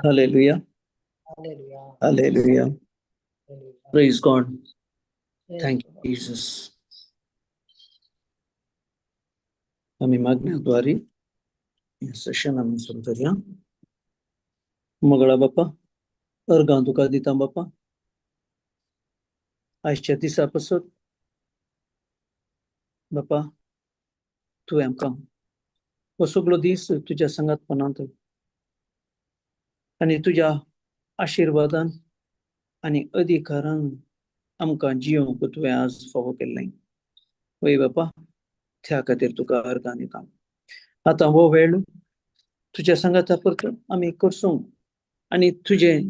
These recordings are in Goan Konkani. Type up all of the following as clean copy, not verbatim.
Hallelujah. Hallelujah. Praise God. Thank you, Jesus. आमी मागण्याद्वारे हें सेशन आमी सुरू करया. मंगळा बापा, अर्गां तुका दिता बापा, आयच्या दिसा पासत बापा तुवें आमकां हो सगलो दीस तुज्या सांगातपणांत आनी तुज्या आशिर्वादान आनी अधिकारान आमकां जियोंक तुवें आज फावो केल्लें. वय बापा, त्या खातीर तुका अर्गां दिता. आतां हो वेळ तुज्या सांगाता परत आमी करसूंक आनी तुजें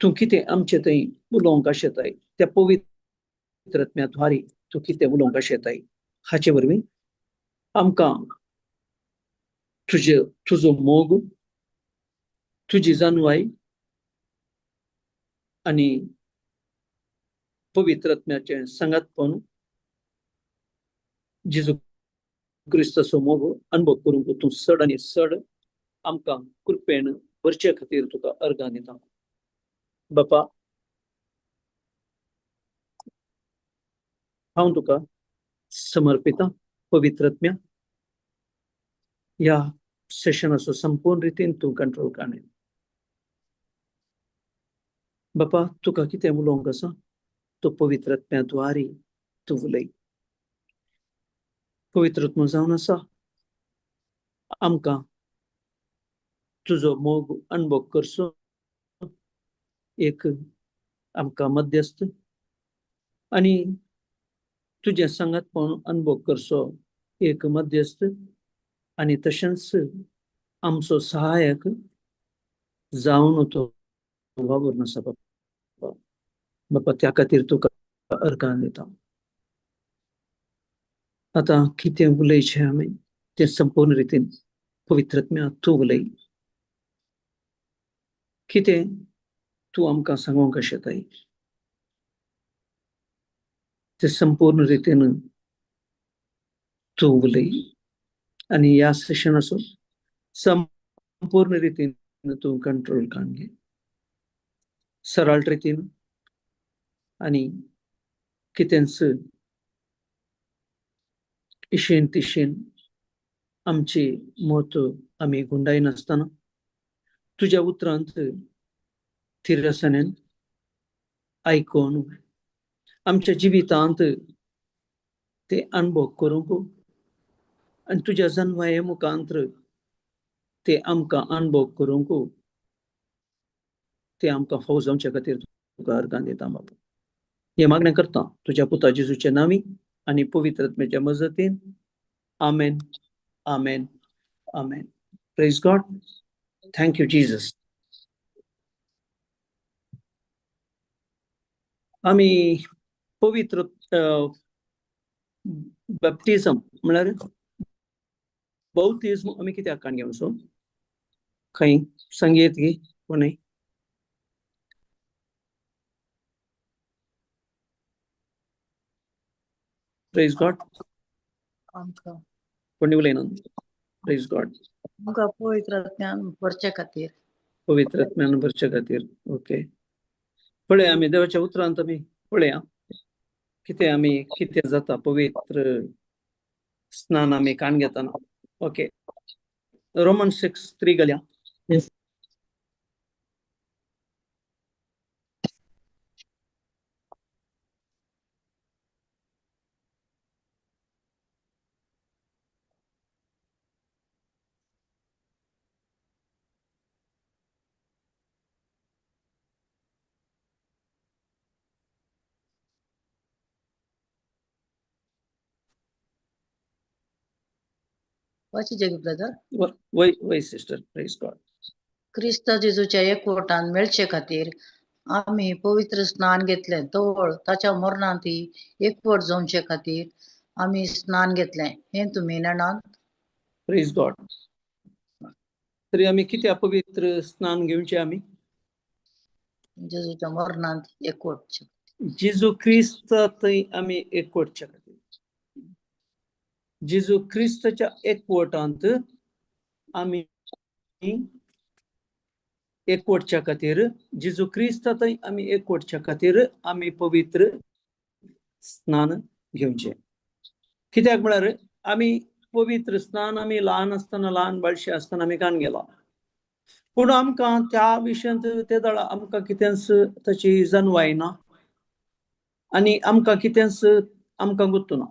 तूं कितें आमचे थंय उलोवंक आशेताय त्या पवित्र आत्म्या द्वारे तूं कितें उलोवंक आशेताय हाचे वरवीं आमकां तुजे तुजो मोग, तुजी जानवाय आनी पवित्र आत्म्याचें सांगातपण, जेजू क्रिस्ताचो मोग अनुभव करूंक तूं चड आनी चड आमकां कृपेन भरचे खातीर तुका अर्गां दिता बापा. हांव तुका समर्पिता पवित्र आत्म्या, ह्या सेशनाचो संपूर्ण रितीन तूं कंट्रोल काडून बापा, तुका कितें उलोवंक आसा तो पवित्र आत्म्या द्वारे तूं उलय. पवित्र आत्मो जावन आसा आमकां तुजो मोग अनुभव करचो एक आमकां मध्यस्थ आनी तुजें सांगातपण अनुभव करचो एक मध्यस्थ आनी तशेंच आमचो सहायक जावन तो वावुरून आसा बापा. बापा, त्या खातीर तुका अर्गां दिता. आतां कितें उलयचें आमी तें संपूर्ण रितीन पवित्र आत्म्या तूं उलय. कितें तूं आमकां सांगूंक आशेताय ते संपूर्ण रितीन तूं उलय आनी ह्या सेशनाचो संपूर्ण रितीन तूं कंट्रोल काडून घे, सरळ रितीन आनी कितेंच इशेन तिशेन आमची मत आमी गुंडायनासतना तुज्या उतरांत थिरसणेन आयकून आमच्या जिवितांत ते अनुभव करूंक आनी तुज्या जनवाये मुखांत्र ते आमकां अनुभव करूंक ते आमकां फावो जावचे खातीर तुका अर्गां दिता बाबा. हें मागणें करता तुज्या पुता जेजूच्या नांवी आनी पवित्र आत्म्याच्या मजतीन. आमेन, आमेन, आमेन. Praise God. Thank you Jesus. आमी पवित्र बॅप्टिझम म्हळ्यार बौतिज्म आमी कित्याक काण घेवन सो खंय सांगयेत गी कोणय? Praise God. आमकां कोणी उलयना? Praise God. आमकां पवित्र ज्ञान भरचे खातीर. पवित्र आत्म्यान भरचे खातीर. ओके, पळय आमी देवाच्या उतरांत आमी पळया कितें आमी कितें जाता पवित्र स्नान आमी काण घेतना. ओके, रोमन 6:3 गेल्या. वाचिजे ब्रदर. वय वय सिस्टर, प्रेज गॉड. क्रिस्त जेजूच्या एकवटान मेळचे खातीर आमी पवित्र स्नान घेतलें. तवळ ताच्या मरणांत एकवट जावचे खातीर आमी स्नान घेतलें हें तुमी नेणात. प्रेज गॉड. तरी आमी कित्याक पवित्र स्नान घेवचें? आमी जेजूच्या मरणांत एकवटचे. जेजू क्रिस्त थंय आमी एकवटच्या खातीर, जेजू क्रिस्ताच्या एकवटांत आमी एकवटच्या खातीर, जेजू क्रिस्त थंय आमी एकवटच्या खातीर आमी पवित्र स्नान घेवचें. कित्याक म्हळ्यार आमी पवित्र स्नान आमी ल्हान आसतना, ल्हान बाळशे आसतना आमी कान गेला, पूण आमकां त्या विशयांत ते वेळार आमकां कितेंच ताची जाणवाय ना आनी आमकां कितेंच आमकां गुत्तू ना.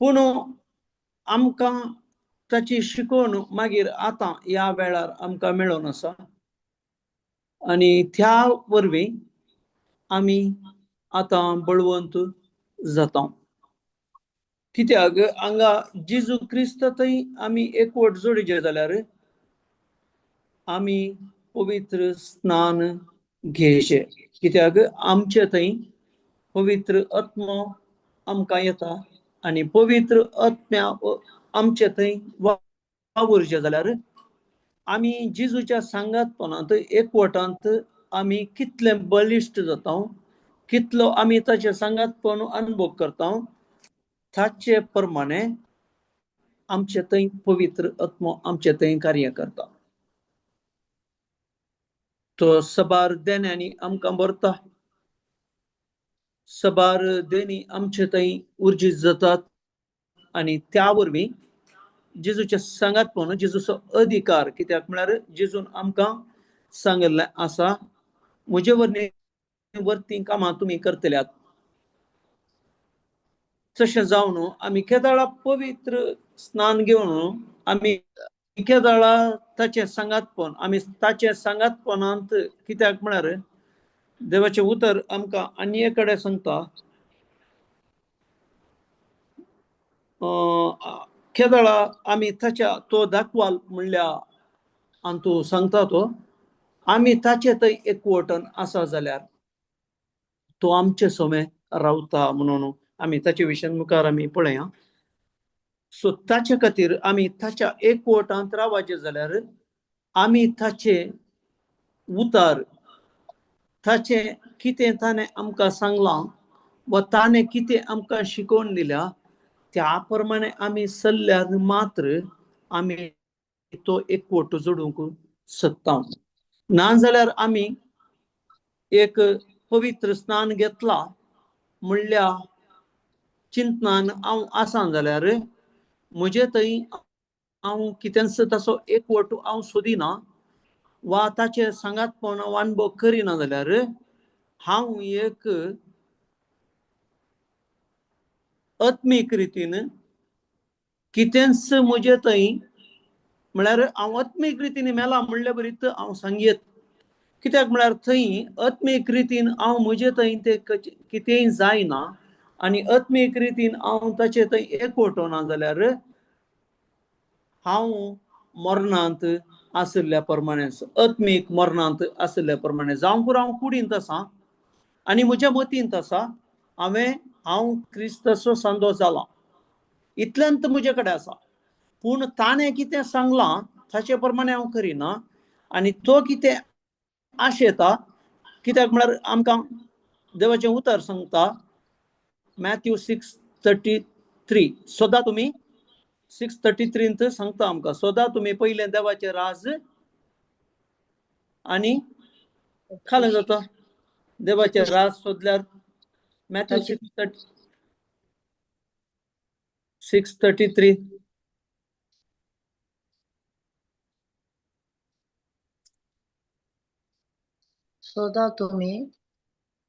पूण आमकां ताची शिकवण मागीर आतां ह्या वेळार आमकां मेळोन आसा आनी त्या वरवीं आमी आतां बळवंत जाता. कित्याक हांगा जेजू क्रिस्त थंय आमी एकवट जोडीचे जाल्यार आमी पवित्र स्नान घेवचें. कित्याक आमचे थंय पवित्र आत्मो आमकां येता आनी पवित्र आत्म्या आमचे थंय वावुरचें जाल्यार आमी जेजूच्या सांगातपणांत एकवटांत आमी कितले बळिश्ट जाता, कितलो आमी ताचे सांगातपण अनुभव करता, ताचे प्रमाणे आमचे थंय पवित्र आत्मो आमचे थंय कार्य करता. तो सबार देण्यांनी आमकां भरता, सबार देणी आमचे थंय उर्जीत जातात आनी त्या वरवीं जेजूच्या सांगातपण, जेजूचो अधिकार, कित्याक म्हळ्यार जेजून आमकां सांगिल्लें आसा, म्हजे वरवीं वरती कामां तुमी करतल्यात. तशें जावन आमी केदाळा पवित्र स्नान घेवन आमी केदाळा ताचें सांगातपण, आमी ताचें सांगातपणांत, कित्याक म्हळ्यार देवाचें उतर आमकां आनी एक कडेन सांगता, केदाळा आमी ताच्या तो दाखवाल म्हणल्या आनी तूं सांगता तो आमी ताचे थंय एकवटन आसा जाल्यार तो आमचे समे रावता म्हणून आमी ताचे विशयान मुखार आमी पळया. सो ताचे खातीर आमी ताच्या एकवटांत रावचें जाल्यार आमी ताचे उतार, ताचें कितें ताणें आमकां सांगलां वा ताणें कितें आमकां शिकोवन दिल्या त्या प्रमाणे आमी सल्ल्यार मात्र आमी तो एकवट जोडूंक शकता. ना जाल्यार आमी एक पवित्र स्नान घेतला म्हणल्या चिंतनान हांव आसा जाल्यार म्हजे थंय हांव कितेंच ताचो एकवट हांव सोदिना वा ताचें सांगातपण हांव अनुभव करिना जाल्यार हांव एक आत्मीक रितीन कितेंच म्हजे थंय म्हळ्यार हांव आत्मीक रितीन मेला म्हणले बरीत हांव सांगयेत. कित्याक म्हळ्यार थंय आत्मीक रितीन हांव म्हजे थंय तें कितेंय जायना आनी आत्मीक रितीन हांव ताचे थंय एकवटना जाल्यार हांव मरणांत आशिल्ल्या प्रमाणे, आत्मीक मरणांत आशिल्ल्या प्रमाणे जावं पुरो हांव कुडींत आसा आनी म्हज्या मतींत आसा हांव क्रिस्ताचो सांदो जाला इतल्यांत म्हजे कडेन आसा, पूण ताणें कितें सांगलां ताचे प्रमाणे हांव करिना आनी तो कितें आशेता. कित्याक म्हळ्यार आमकां देवाचें उतर सांगता मॅथ्यू 6:33, सदां तुमी 6:33 सांगता आमकां, सदां तुमी पयलें देवाचें राज आनी खालें जाता. देवाचें राज सोदल्यार मॅथ्यू 6:33 सदां तुमी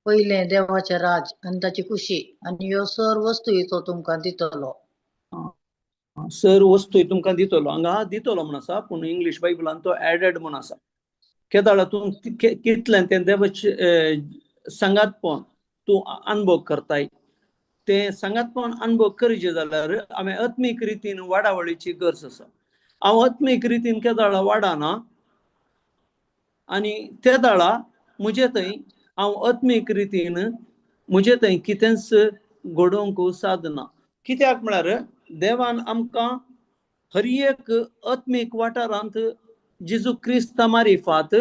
पयलें देवाचें राज आनी ताची खुशी आनी ह्यो सर्व वस्तू तो तुमकां दितलो. सर्व वस्तू तुमकां दितलो. हांगा दितलो म्हूण आसा, पूण इंग्लीश बायबलान तो एडेड म्हूण आसा. केदाळा तूं कितलें तें देवाचें सांगातपण तूं अनुभव करताय, तें सांगातपण अनुभव करचें जाल्यार हांवें आत्मीक रितीन वाडावळीची गरज आसा. हांव आत्मीक रितीन केदाळा वाडाना आनी ते दाळा म्हजे थंय हांव आत्मीक रितीन म्हजे थंय कितेंच घडोवंक सादना. कित्याक म्हळ्यार देवान आमकां हर एक आत्मीक वाठारांत जेजू क्रिस्ता मारिफात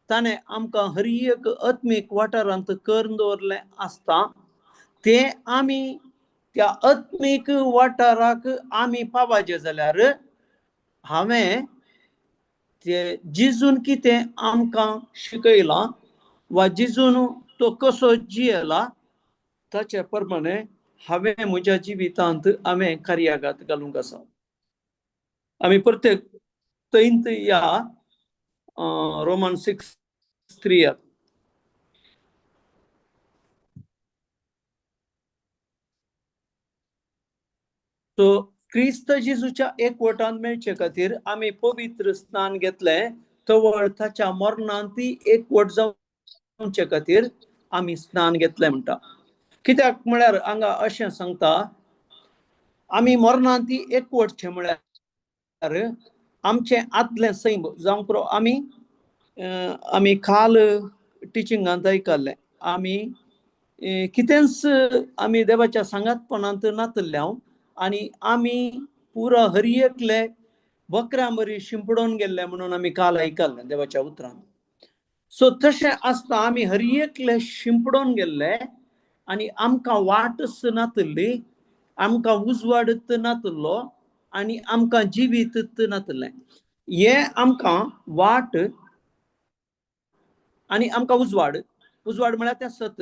ताणें आमकां हर एक आत्मीक वाठारांत करून दवरलें आसता. तें आमी त्या आत्मीक वाठाराक आमी पावाचें जाल्यार हांवें ते जेजून कितें आमकां शिकयलां वा जेजून तो कसो जियेला ताचे प्रमाणे हांवें म्हज्या जिवितांत हांवें कार्यागात घालूंक आसा. आमी प्रत्येक थंयत या रोमन 6:3 सो क्रिस्त जेजूच्या एकवटान मेळचे खातीर आमी पवित्र स्नान घेतलें तवळ ताच्या मरणांत एकवट जावचे खातीर आमी स्नान घेतलें म्हणटा. कित्याक म्हळ्यार हांगा अशें सांगता आमी मरणांत एकवटचें म्हळ्यार आमचें आदलें सैम जावंक पुरो. आमी आमी काल टिचिंगांत आयकल्लें आमी कितेंच आमी देवाच्या सांगातपणांत नातल्ले हांव आनी आमी पुरा हर एकले बकऱ्यां बरी शिंपडोवन गेल्ले म्हणून आमी काल आयकल्लें देवाच्या उतरान. सो तशें आसता आमी हर एकले शिंपडोवन गेल्ले आनी आमकां वाटच नातल्ली, आमकां उजवाडत नातल्लो आनी आमकां जिवीत नातल्लें. हें आमकां वाट आनी आमकां उजवाड, उजवाड म्हळ्यार तें सत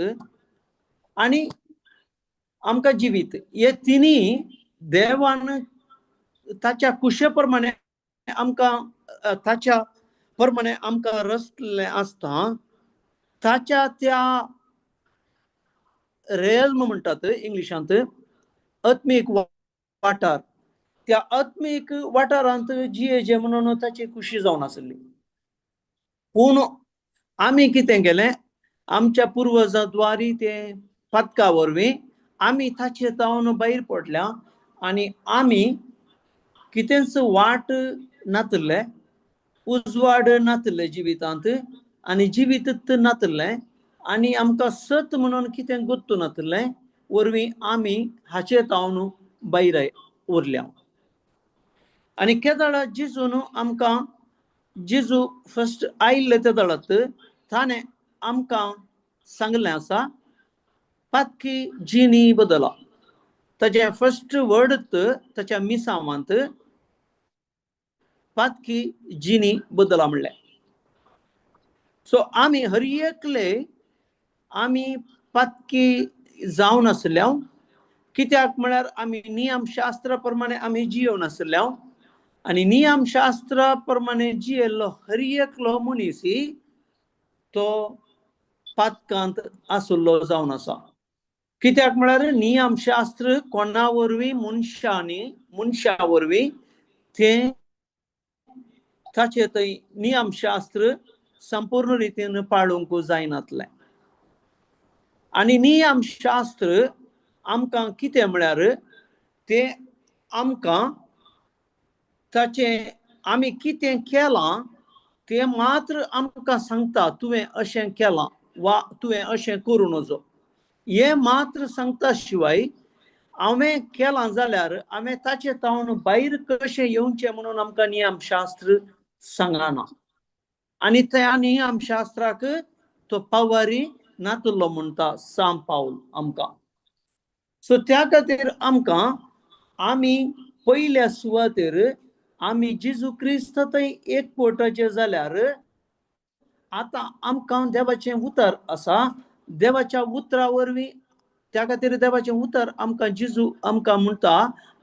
आनी आमकां जिवीत, हे तिनूय देवान ताच्या कुशे प्रमाणे आमकां ताच्या प्रमाणे आमकां रचलें आसता. ताच्या त्या रेल्म म्हणटात इंग्लिशांत आत्मीक वाठार, त्या आत्मीक वाठारांत जियेचें म्हणून ताची खुशी जावन आसली. पूण आमी कितें केलें आमच्या पुर्वजां द्वारी ते पातका वरवीं आमी ताचे जावन भायर पडल्या आनी आमी कितेंच वाट नातल्ले, उजवाड नातल्ले जिवितांत आनी जिवीत नातल्लें आनी आमकां सत म्हणून कितें गोत्तू नातल्लें वरवीं आमी हाचे जावन भायर उरल्या. आनी केदळा जेजून आमकां जेजू फर्स्ट आयिल्ले ते दळात ताणें आमकां सांगलें आसा पातकी जिणी बदला. ताचें फर्स्ट वर्ड ताच्या मिसावांत पातकी जिणी बदला म्हणलें. सो आमी हर एकले आमी पातकी जावन आसल्या कित्याक म्हळ्यार आमी नियमशास्त्रा प्रमाणे आमी जियोवन आसल्या आनी नियमशास्त्रा प्रमाणे जियेल्लो हर एकलो मनीस तो पातकांत आसलो जावन आसा. कित्याक म्हळ्यार नियमशास्त्र कोणा वरवीं मनशांनी मनशा वरवीं तें ताचें थंय नियमशास्त्र संपूर्ण रितीन पाळूंक जायनातलें. आनी नियमशास्त्र आमकां कितें म्हळ्यार तें आमकां ताचें आमी कितें केलां तें मात्र आमकां सांगता तुवें अशें केलां वा तुवें अशें करूं नजो हें मात्र सांगता. शिवाय हांवें केलां जाल्यार हांवें ताचे तावन भायर कशें येवचें म्हणून आमकां नियमशास्त्र सांगना आनी त्या नियमशास्त्राक तो पावारी नातुल्लो म्हणटा सांत पावल आमकां. सो त्या खातीर आमकां आमी पयल्या सुवातेर आमी जेजू क्रिस्त थंय एक पोटाचें जाल्यार आतां आमकां देवाचें उतर आसा. देवाच्या उतरा वरवीं त्या खातीर देवाचें उतर आमकां जेजू आमकां म्हणटा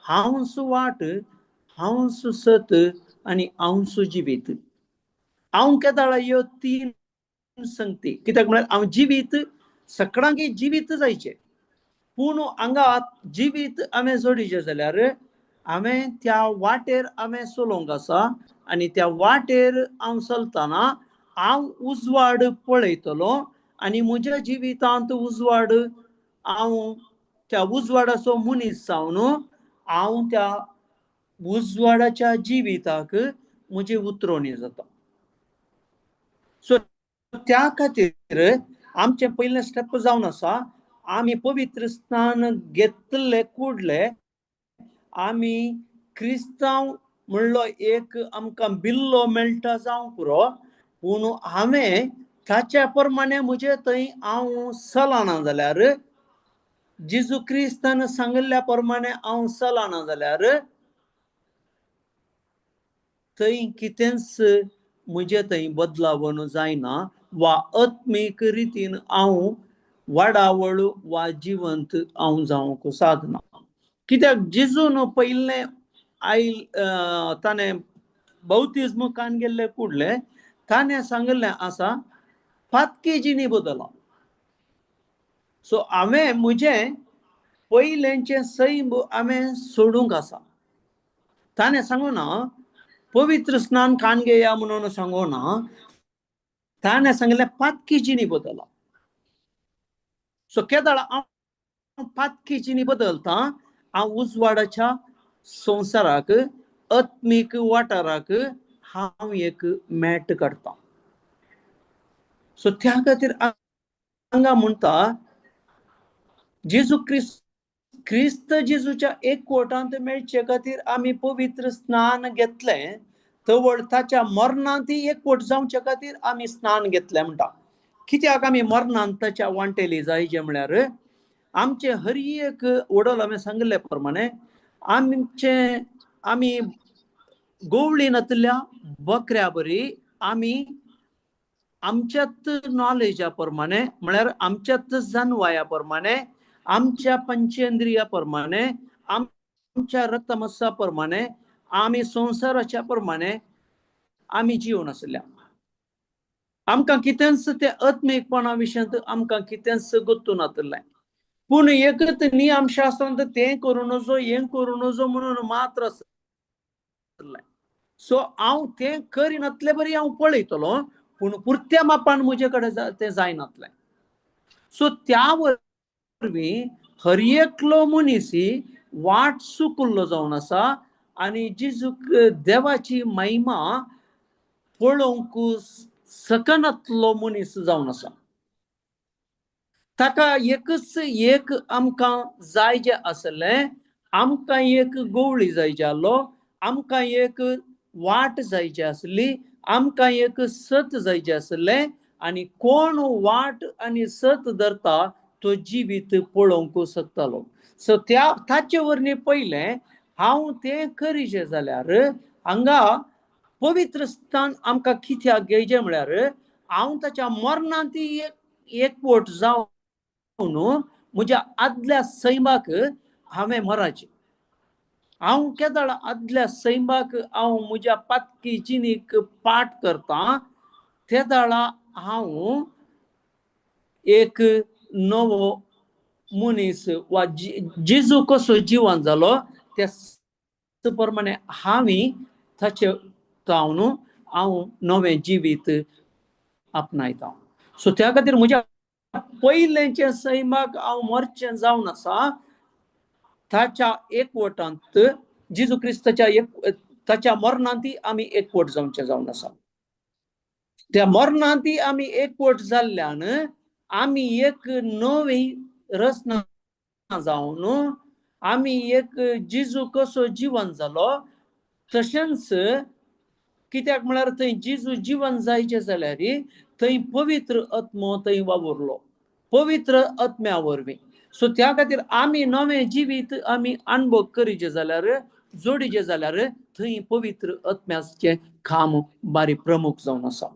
हांवच वाट, हांवच सत आनी हांवच जिवीत. हांव केदाळा ह्यो तीन संगती कित्याक म्हळ्यार हांव जिवीत सगळ्यांक जिवीत जायचें पूण हांगा जिवीत हांवें जोडीचें जाल्यार हांवें त्या वाटेर हांवें चलोवंक आसा आनी त्या वाटेर हांव चलतना हांव उजवाड पळयतलो आनी म्हज्या जिवितांत उजवाड हांव त्या उजवाडाचो मनीस जावन हांव त्या उजवाडाच्या जिविताक म्हजी उतरवणी जाता. सो त्या खातीर आमचें पयलें स्टेप जावन आसा, आमी पवित्र स्नान घेतले कुडले आमी क्रिस्तांव म्हणलो एक आमकां बिल्लो मेळटा जावंक पुरो, पूण हांवें ताच्या प्रमाणे म्हजे थंय हांव चलना जाल्यार, जेजू क्रिस्तान सांगिल्ल्या प्रमाणे हांव चलना जाल्यार थंय कितेंच म्हजे थंय बदलावण जायना वा आत्मीक रितीन हांव वाडावळ वा जिवंत हांव जावंक सादना. कित्याक जेजून पयलें आयल ताणें बौतिज्म कान गेल्ले कुडले ताणें सांगिल्लें आसा पातकी जिणी बदला. सो हांवें म्हजें पयलेंचें सैम हांवें सोडूंक आसा. ताणें सांगू ना पवित्र स्नान कान घेया म्हणून सांगू ना, ताणें सांगिल्लें पातकी जिणी बदला. सो केदळ हांव पातकी जिणी बदलता, हांव उजवाडाच्या संवसाराक आत्मीक वाठाराक हांव एक मॅट काडटा. सो त्या खातीर हांगा म्हणटा जेजू क्रिस्त क्रिस्त जेजूच्या एकवटांत मेळचे खातीर आमी पवित्र स्नान घेतलें, तवळ ताच्या मरणांत एकवट जावचे खातीर आमी स्नान घेतलें म्हणटा. कित्याक आमी मरणांत ताच्या वांटेली जायचे म्हळ्यार आमचें हर एक वडोल हांवें सांगिल्ले प्रमाणे आमचे आमी गोवळी नातल्या बकऱ्या बरी आमी आमच्यात नॉलेजा प्रमाणे म्हळ्यार आमच्यात जानवाया प्रमाणे आमच्या पंचेंद्रिया प्रमाणे आमच्या रक्तमस्सा प्रमाणे आमी संवसाराच्या प्रमाणे आमी जिवन आसल्या. आमकां कितेंच ते आत्मीकपणा विशयांत आमकां कितेंच गोत्तू नातलें, पूण एकच नियमशास्त्रांत तें करूं नजो हें करूं नजो म्हणून मात्र आसलें. सो हांव तें करिनातले बरी हांव पळयतलो, पूण पुरत्या मापान म्हजे कडेन तें जायनातलें. सो त्या वरवीं हर एकलो मनीस वाट चुकल्लो जावन आसा आनी जेजूक देवाची महिमा पळोवंक सकनातलो मनीस जावन आसा. ताका एकच एक आमकां जाय जें आसलें, आमकां एक गोवळी जाय जालो, आमकां एक वाट जायची आसली, आमकां एक सत जायचें आसलें आनी कोण वाट आनी सत धरता तो जिवीत पळोवंक शकतालो. सो त्या ताचे वरवीं पयलें हांव तें करीचें जाल्यार हांगा पवित्र स्थान आमकां कित्याक घेयचें म्हळ्यार हांव ताच्या मरणांत एकवट जावन म्हज्या आदल्या सैमाक हांवें मराचें. हांव केदळ आदल्या सैमाक हांव म्हज्या पातकी जिणेक पाठ करता तेदळा हांव एक नवो मनीस वा जेजू कसो जिवन जालो त्या प्रमाणे हांवें ताचे जावन हांव नवें जिवीत आपणायता. सो त्या खातीर म्हज्या पयलेंचें सैमाक हांव मरचें जावन आसा ताच्या एकवटांत जेजू क्रिस्ताच्या एक ताच्या मरणांत आमी एकवट जावचें जावन आसा. त्या मरणांत आमी एकवट जाल्ल्यान आमी एक नवी रचना जावन आमी एक जेजू कसो जिवन जालो तशेंच कित्याक म्हळ्यार थंय जेजू जिवन जायचें जाल्यार थंय पवित्र आत्मो थंय वावुरलो पवित्र आत्म्या वरवीं. सो त्या खातीर आमी नवें जिवीत आमी अणभव करीचें जाल्यार जोडीचें जाल्यार थंय पवित्र आत्म्याचें काम बारी प्रमुख जावन आसा.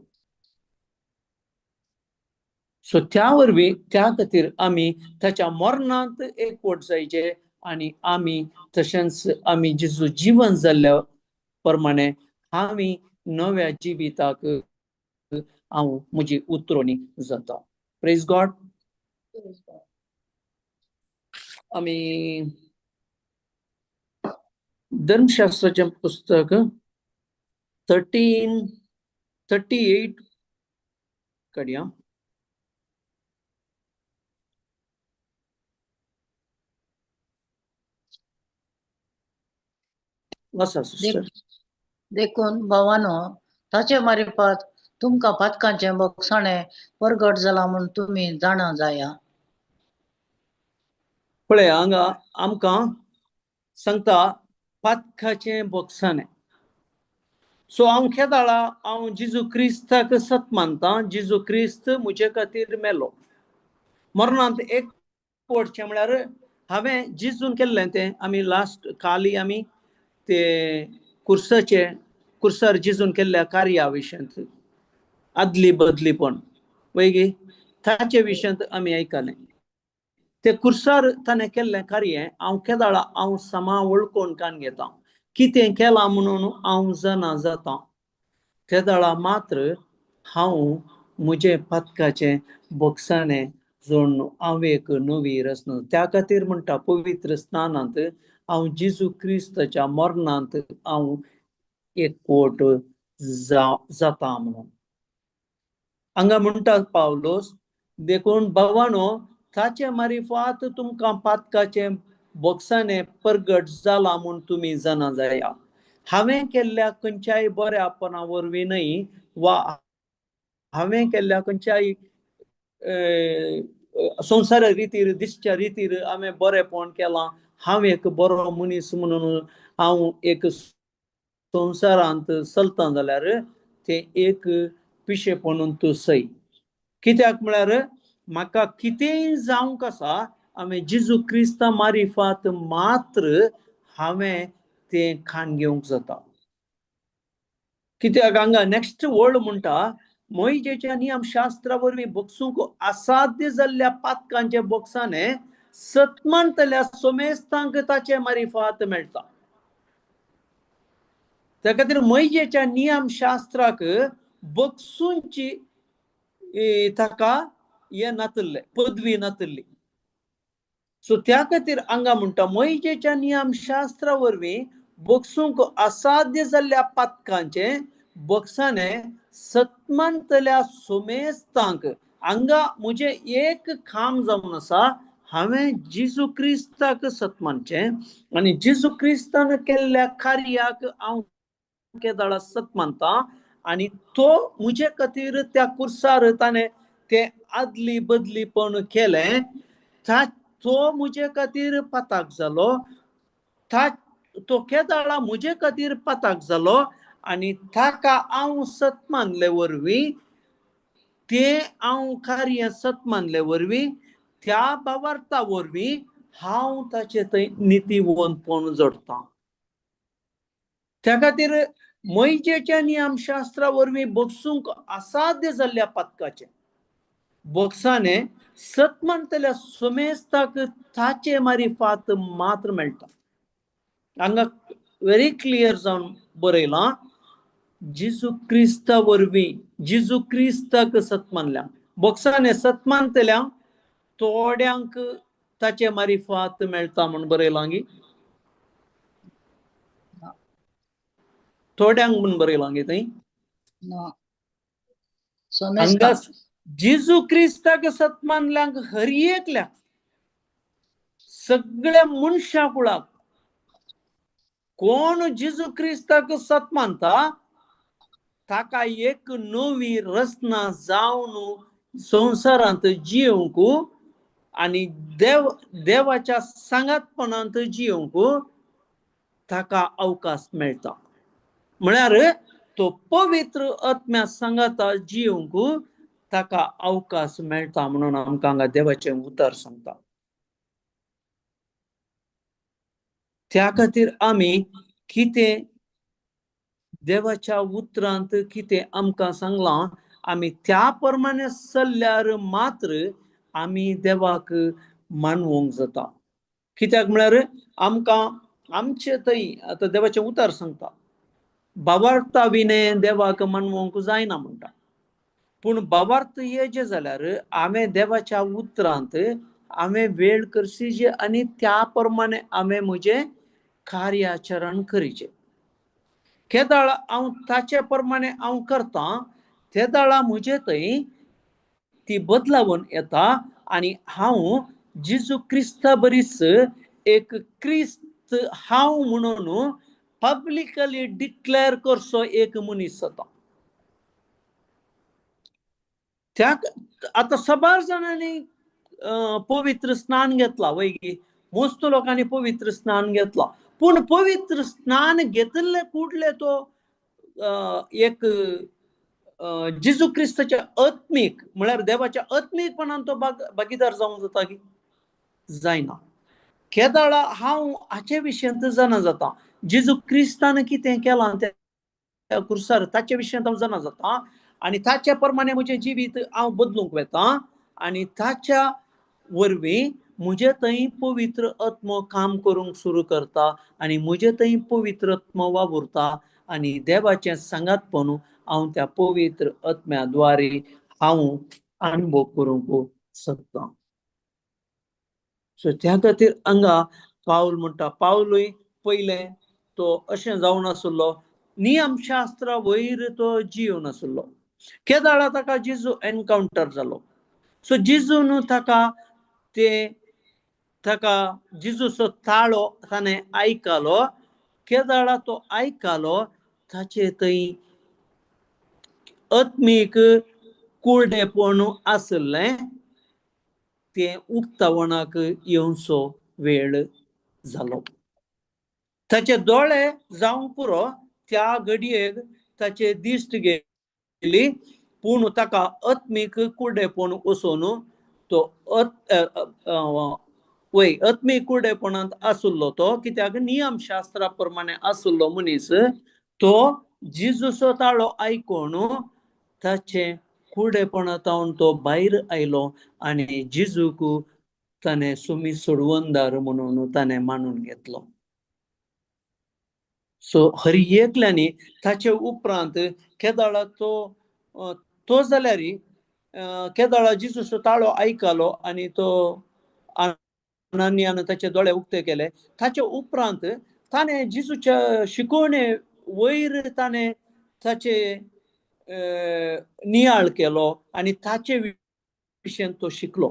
सो त्या वरवीं त्या खातीर आमी ताच्या मरणांत एकवट जायचे आनी आमी तशेंच आमी जेजू जिवन जाल्ल्या प्रमाणे आमी नव्या जिविताक हांव म्हजी उतरणी जाता. Praise God. आमी धर्मशास्त्राचें पुस्तक 13:38 काडया. वाचा सिस्टर. देखून भावानो ताचे मारिफात तुमकां पातकांचें बोगसाणें परगट जालां म्हूण तुमी जाणा जाया. पळय हांगा आमकां सांगता पातकाचें बोगसाणें. सो हांव केदाळा हांव जेजू क्रिस्ताक सत मानता, जेजू क्रिस्त म्हजे खातीर मेलो. मरणांत एक वटचें म्हळ्यार हांवें जेजून केल्लें तें आमी लास्ट काली आमी ते कुर्साचे कुर्सार जेजून केल्ल्या कार्या विशयांत आदली बदलीपण वयगी ताचे विशयांत आमी आयकलें. ते कुर्सार ताणें केल्लें कार्य हांव केदाळा हांव समा वळखून कान घेता, कितें केलां म्हणून हांव जाणा जाता. तेदाळा मात्र हांव म्हजें पातकाचें बोगसाणें जोडून हांव एक नवी रचना. त्या खातीर म्हणटा पवित्र स्नानांत हांव जेजू क्रिस्ताच्या मरणांत हांव एकवट जाता म्हणून हांगा म्हणटा पावलोस. देखून भावानो ताचे मारिफात तुमकां पातकाचें बोगसाणें परगट जालां म्हूण तुमी जाणा जाया. हांवें केल्ल्या खंयच्याय बऱ्यापणा वरवीं न्हय वा हांवें केल्ल्या खंयच्याय संवसारा रितीर दिसच्या रितीर हांवें बरेंपण केलां, हांव एक बरो मनीस म्हणून हांव एक संवसारांत चलता जाल्यार तें एक पिशेपणून तूं सय. कित्याक म्हळ्यार म्हाका कितेंय जावंक आसा हांवें जेजू क्रिस्ता मारिफात मात्र हांवें तें खाण घेवंक जाता. कित्याक हांगा नॅक्स्ट वर्ड म्हणटा मोहिजेच्या नियमशास्त्रा वरवीं बोगसूंक असाध्य जाल्ल्या पातकांच्या बोगसाने सतमानतल्या सोमेस्तांक ताचे मारिफात मेळटा. त्या खातीर मोहिजेच्या नियमशास्त्राक बोगसूंची ताका हें नातिल्लें, पदवी नातिल्ली. सो त्या खातीर हांगा म्हणटा मोहिजेच्या नियमशास्त्रा वरवीं बोगसूंक असाध्य जाल्ल्या पातकांचें बोगसाने सतमानतल्या सोमेस्तांक. हांगा म्हजें एक काम जावन आसा, हांवें जेजू क्रिस्ताक सतमानचें आनी जेजू क्रिस्तान केल्ल्या कार्याक हांव केदाळा सत मानता आनी तो म्हजे खातीर त्या कुर्सार ताणें तें आदली बदलीपण केलें, तो म्हजे खातीर पाताक जालो, तो केदाळा म्हजे खातीर पाताक जालो आनी ताका हांव सत मानले वरवीं तें हांव कार्य सत मानले वरवीं त्या भावार्था वरवीं हांव ताचे थंय नितीवंतपण जोडटा. त्या खातीर मोहिजेच्या नियमशास्त्रा वरवीं बोगसूंक असाध्य जाल्ल्या पातकाचें बोगसाने सत मानतल्या सोमेस्ताक ताचे मारिफात मात्र मेळटा. हांगा व्हेरी क्लियर जावन बरयलां जेजू क्रिस्ता वरवीं जेजू क्रिस्ताक सत मानल्या बोगसाने सत मानतल्या थोड्यांक ताचे मारिफात मेळटा म्हूण बरयलां गी, थोड्यांक म्हूण बरयलां गी थंय. हांगा जेजू क्रिस्ताक सत मानल्यांक हर एकल्याक सगळ्या मनशा कुळाक कोण जेजू क्रिस्ताक सत मानता ताका एक नवी रचना जावन संवसारांत जियोवंक आनी देवाच्या सांगातपणांत जियोवंक ताका अवकाश मेळटा. म्हळ्यार तो पवित्र आत्म्या सांगाता जियोवंक ताका अवकाश मेळटा म्हणून आमकां हांगा देवाचें उतर सांगता. त्या खातीर आमी कितें देवाच्या उतरांत कितें आमकां सांगलां आमी त्या प्रमाणे चल्ल्यार मात्र आमी देवाक मानवंक जाता. कित्याक म्हळ्यार आमकां आमचे थंय आतां देवाचें उतर सांगता भावार्था विणे देवाक मानवंक जायना म्हणटा. पूण भावार्थ येजे जाल्यार हांवें देवाच्या उतरांत हांवें वेळ करची आनी त्या प्रमाणे हांवें म्हजें कार्याचरण करीचें. केदाळ हांव ताचे प्रमाणे हांव करतां तेदाळा म्हजे थंय ती बदलावन येता आनी हांव जेजू क्रिस्ता बरीच एक क्रिस्त हांव म्हणून पब्लिकली डिक्लेअर करचो एक मनीस जाता. त्या आतां सबार जाणांनी पवित्र स्नान घेतला वय, मस्त लोकांनी पवित्र स्नान घेतला, पूण पवित्र स्नान घेतिल्ले कुडले तो एक जेजू क्रिस्ताच्या आत्मीक म्हळ्यार देवाच्या आत्मीकपणान तो भागीदार जावंक जाता की जायना. केदाळा हांव हाचे विशयांत जाणा जाता, जेजू क्रिस्तान कितें केलां त्या कुर्सार ताचे विशयांत हांव जाणा जाता आनी ताच्या प्रमाणे म्हजें जिवीत हांव बदलूंक वता आनी ताच्या वरवीं म्हजे थंय पवित्र आत्मो काम करूंक सुरू करता आनी म्हजे थंय पवित्र आत्मो वावुरता आनी देवाचें सांगातपण हांव त्या पवित्र आत्म्या द्वारे हांव अनुभव करूंक शकता. सो त्या खातीर हांगा पावल म्हणटा, पावलूय पयलें तो अशें जावन आसलो, नियमशास्त्रा वयर तो जिवन आसलो. केदाळा ताका जेजू एनकावंटर जालो. सो जेजून ताका ते ताका जेजूचो ताळो ताणें आयकलो. केदाळा तो आयकलो ताचे थंय आत्मीक कुरडेपण आसलें तें उक्तावणाक येवचो वेळ जालो. ताचे दोळे जावंक पुरो त्या घडयेक ताचे दिश्ट गेली, पूण ताका आत्मीक कुरडेपण वचून तो वय आत्मीक कुरडेपणांत आसलो तो, कित्याक नियमशास्त्रा प्रमाणे आसलो मनीस तो जेजूचो ताळो आयकून ताचे कुरडेपणांत तो भायर आयलो आनी जेजूक ताणें सुमी सोडवणदार म्हणून ताणें मानून घेतलो. सो हर एकल्यांनी ताचे उपरांत केदाळा तो तो जाल्यार केदाळा जेजूचो ताळो आयकलो आनी तो अनानियान ताचे दोळे उक्ते केले. ताचे उपरांत ताणें जेजूच्या शिकवणे वयर ताणें ताचे नियाळ केलो आनी ताचे विशयान तो शिकलो.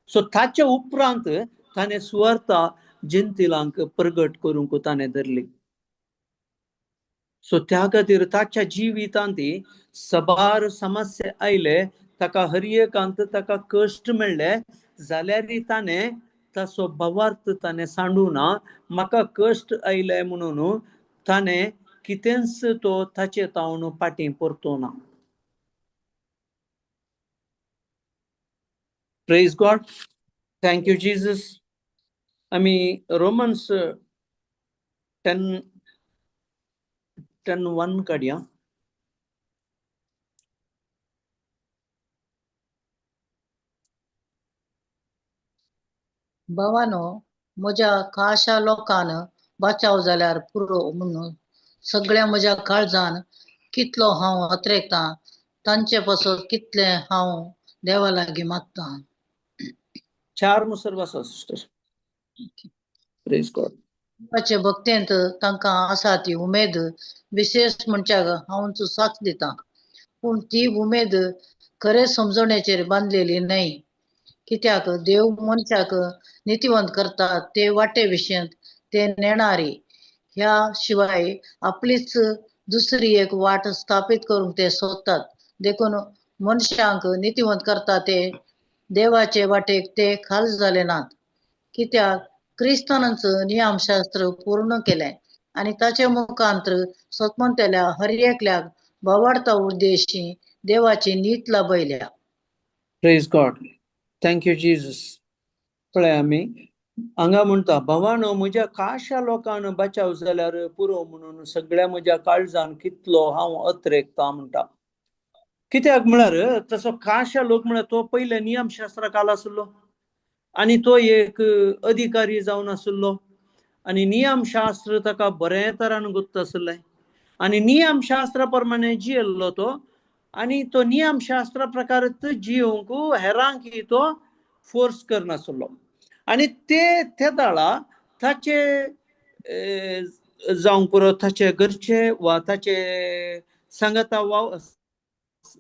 सो ताचे उपरांत ताणें सुवार्ता जनतेलांक प्रगट करूंक ताणें धरली. सो त्या खातीर ताच्या जिवितांत सबार समस्या आयले, ताका हर एकांत ताका कश्ट मेळ्ळे, जाल्यार ताणें ताचो भावार्थ ताणें सांडू ना. म्हाका कश्ट आयले म्हणून ताणें कितेंच तो ताचे तावन फाटीं परतो ना. Praise God, thank you Jesus. आमी रोमन्स 10:1 काडया. भावानो, म्हज्या खाशा लोकान बचाव जाल्यार पुरो म्हणून सगळ्या म्हज्या काळजान कितलो हांव अत्रेकतां, तांचे पासत कितलें हांव देवा लागीं मागतां. 4 मुसर बसा सिस्टर. Praise God. देवाचे भक्तेंत तांकां आसा ती उमेद विशेश म्हणच्याक हांव साक्ष दितां, पूण ती उमेद खरे समजणेचेर बांदलेली न्हय. कित्याक देव मनशाक नितीवंत करता ते वाटे विशयांत ते नेणारी, ह्या शिवाय आपलीच दुसरी एक वाट स्थापीत करूंक ते सोदतात. देखून मनशांक नितीवंत करता ते देवाचे वाटेक ते खाल जाले नात. कित्याक क्रिस्तानांच नियमशास्त्र पूर्ण केलें आनी ताचे मुखांत्र सतमंतेल्या हर एकल्याक भावार्था उद्देशी देवाची नीत लाभयल्या. Praise God, thank you Jesus. पळय आमी हांगा म्हणटा, भावानो म्हज्या खाशा लोकान बचाव जाल्यार पुरो म्हणून सगळ्या म्हज्या काळजान कितलो हांव अत्रेकता म्हणटा. कित्याक म्हळ्यार तसो खाशा लोक म्हळ्यार तो पयले नियमशास्त्रा काल आसलो आनी तो एक अधिकारी जावन आसलो आनी नियमशास्त्र ताका बरें तरान गुप्त आसलें आनी नियमशास्त्रा प्रमाणे जियेल्लो तो आनी तो नियमशास्त्रा प्रकार जियोवंक हेरांक तो फोर्स करनासलो आनी ते तेदाळा ताचे जावंक पुरो ताचे घरचे वा ताचे सांगाता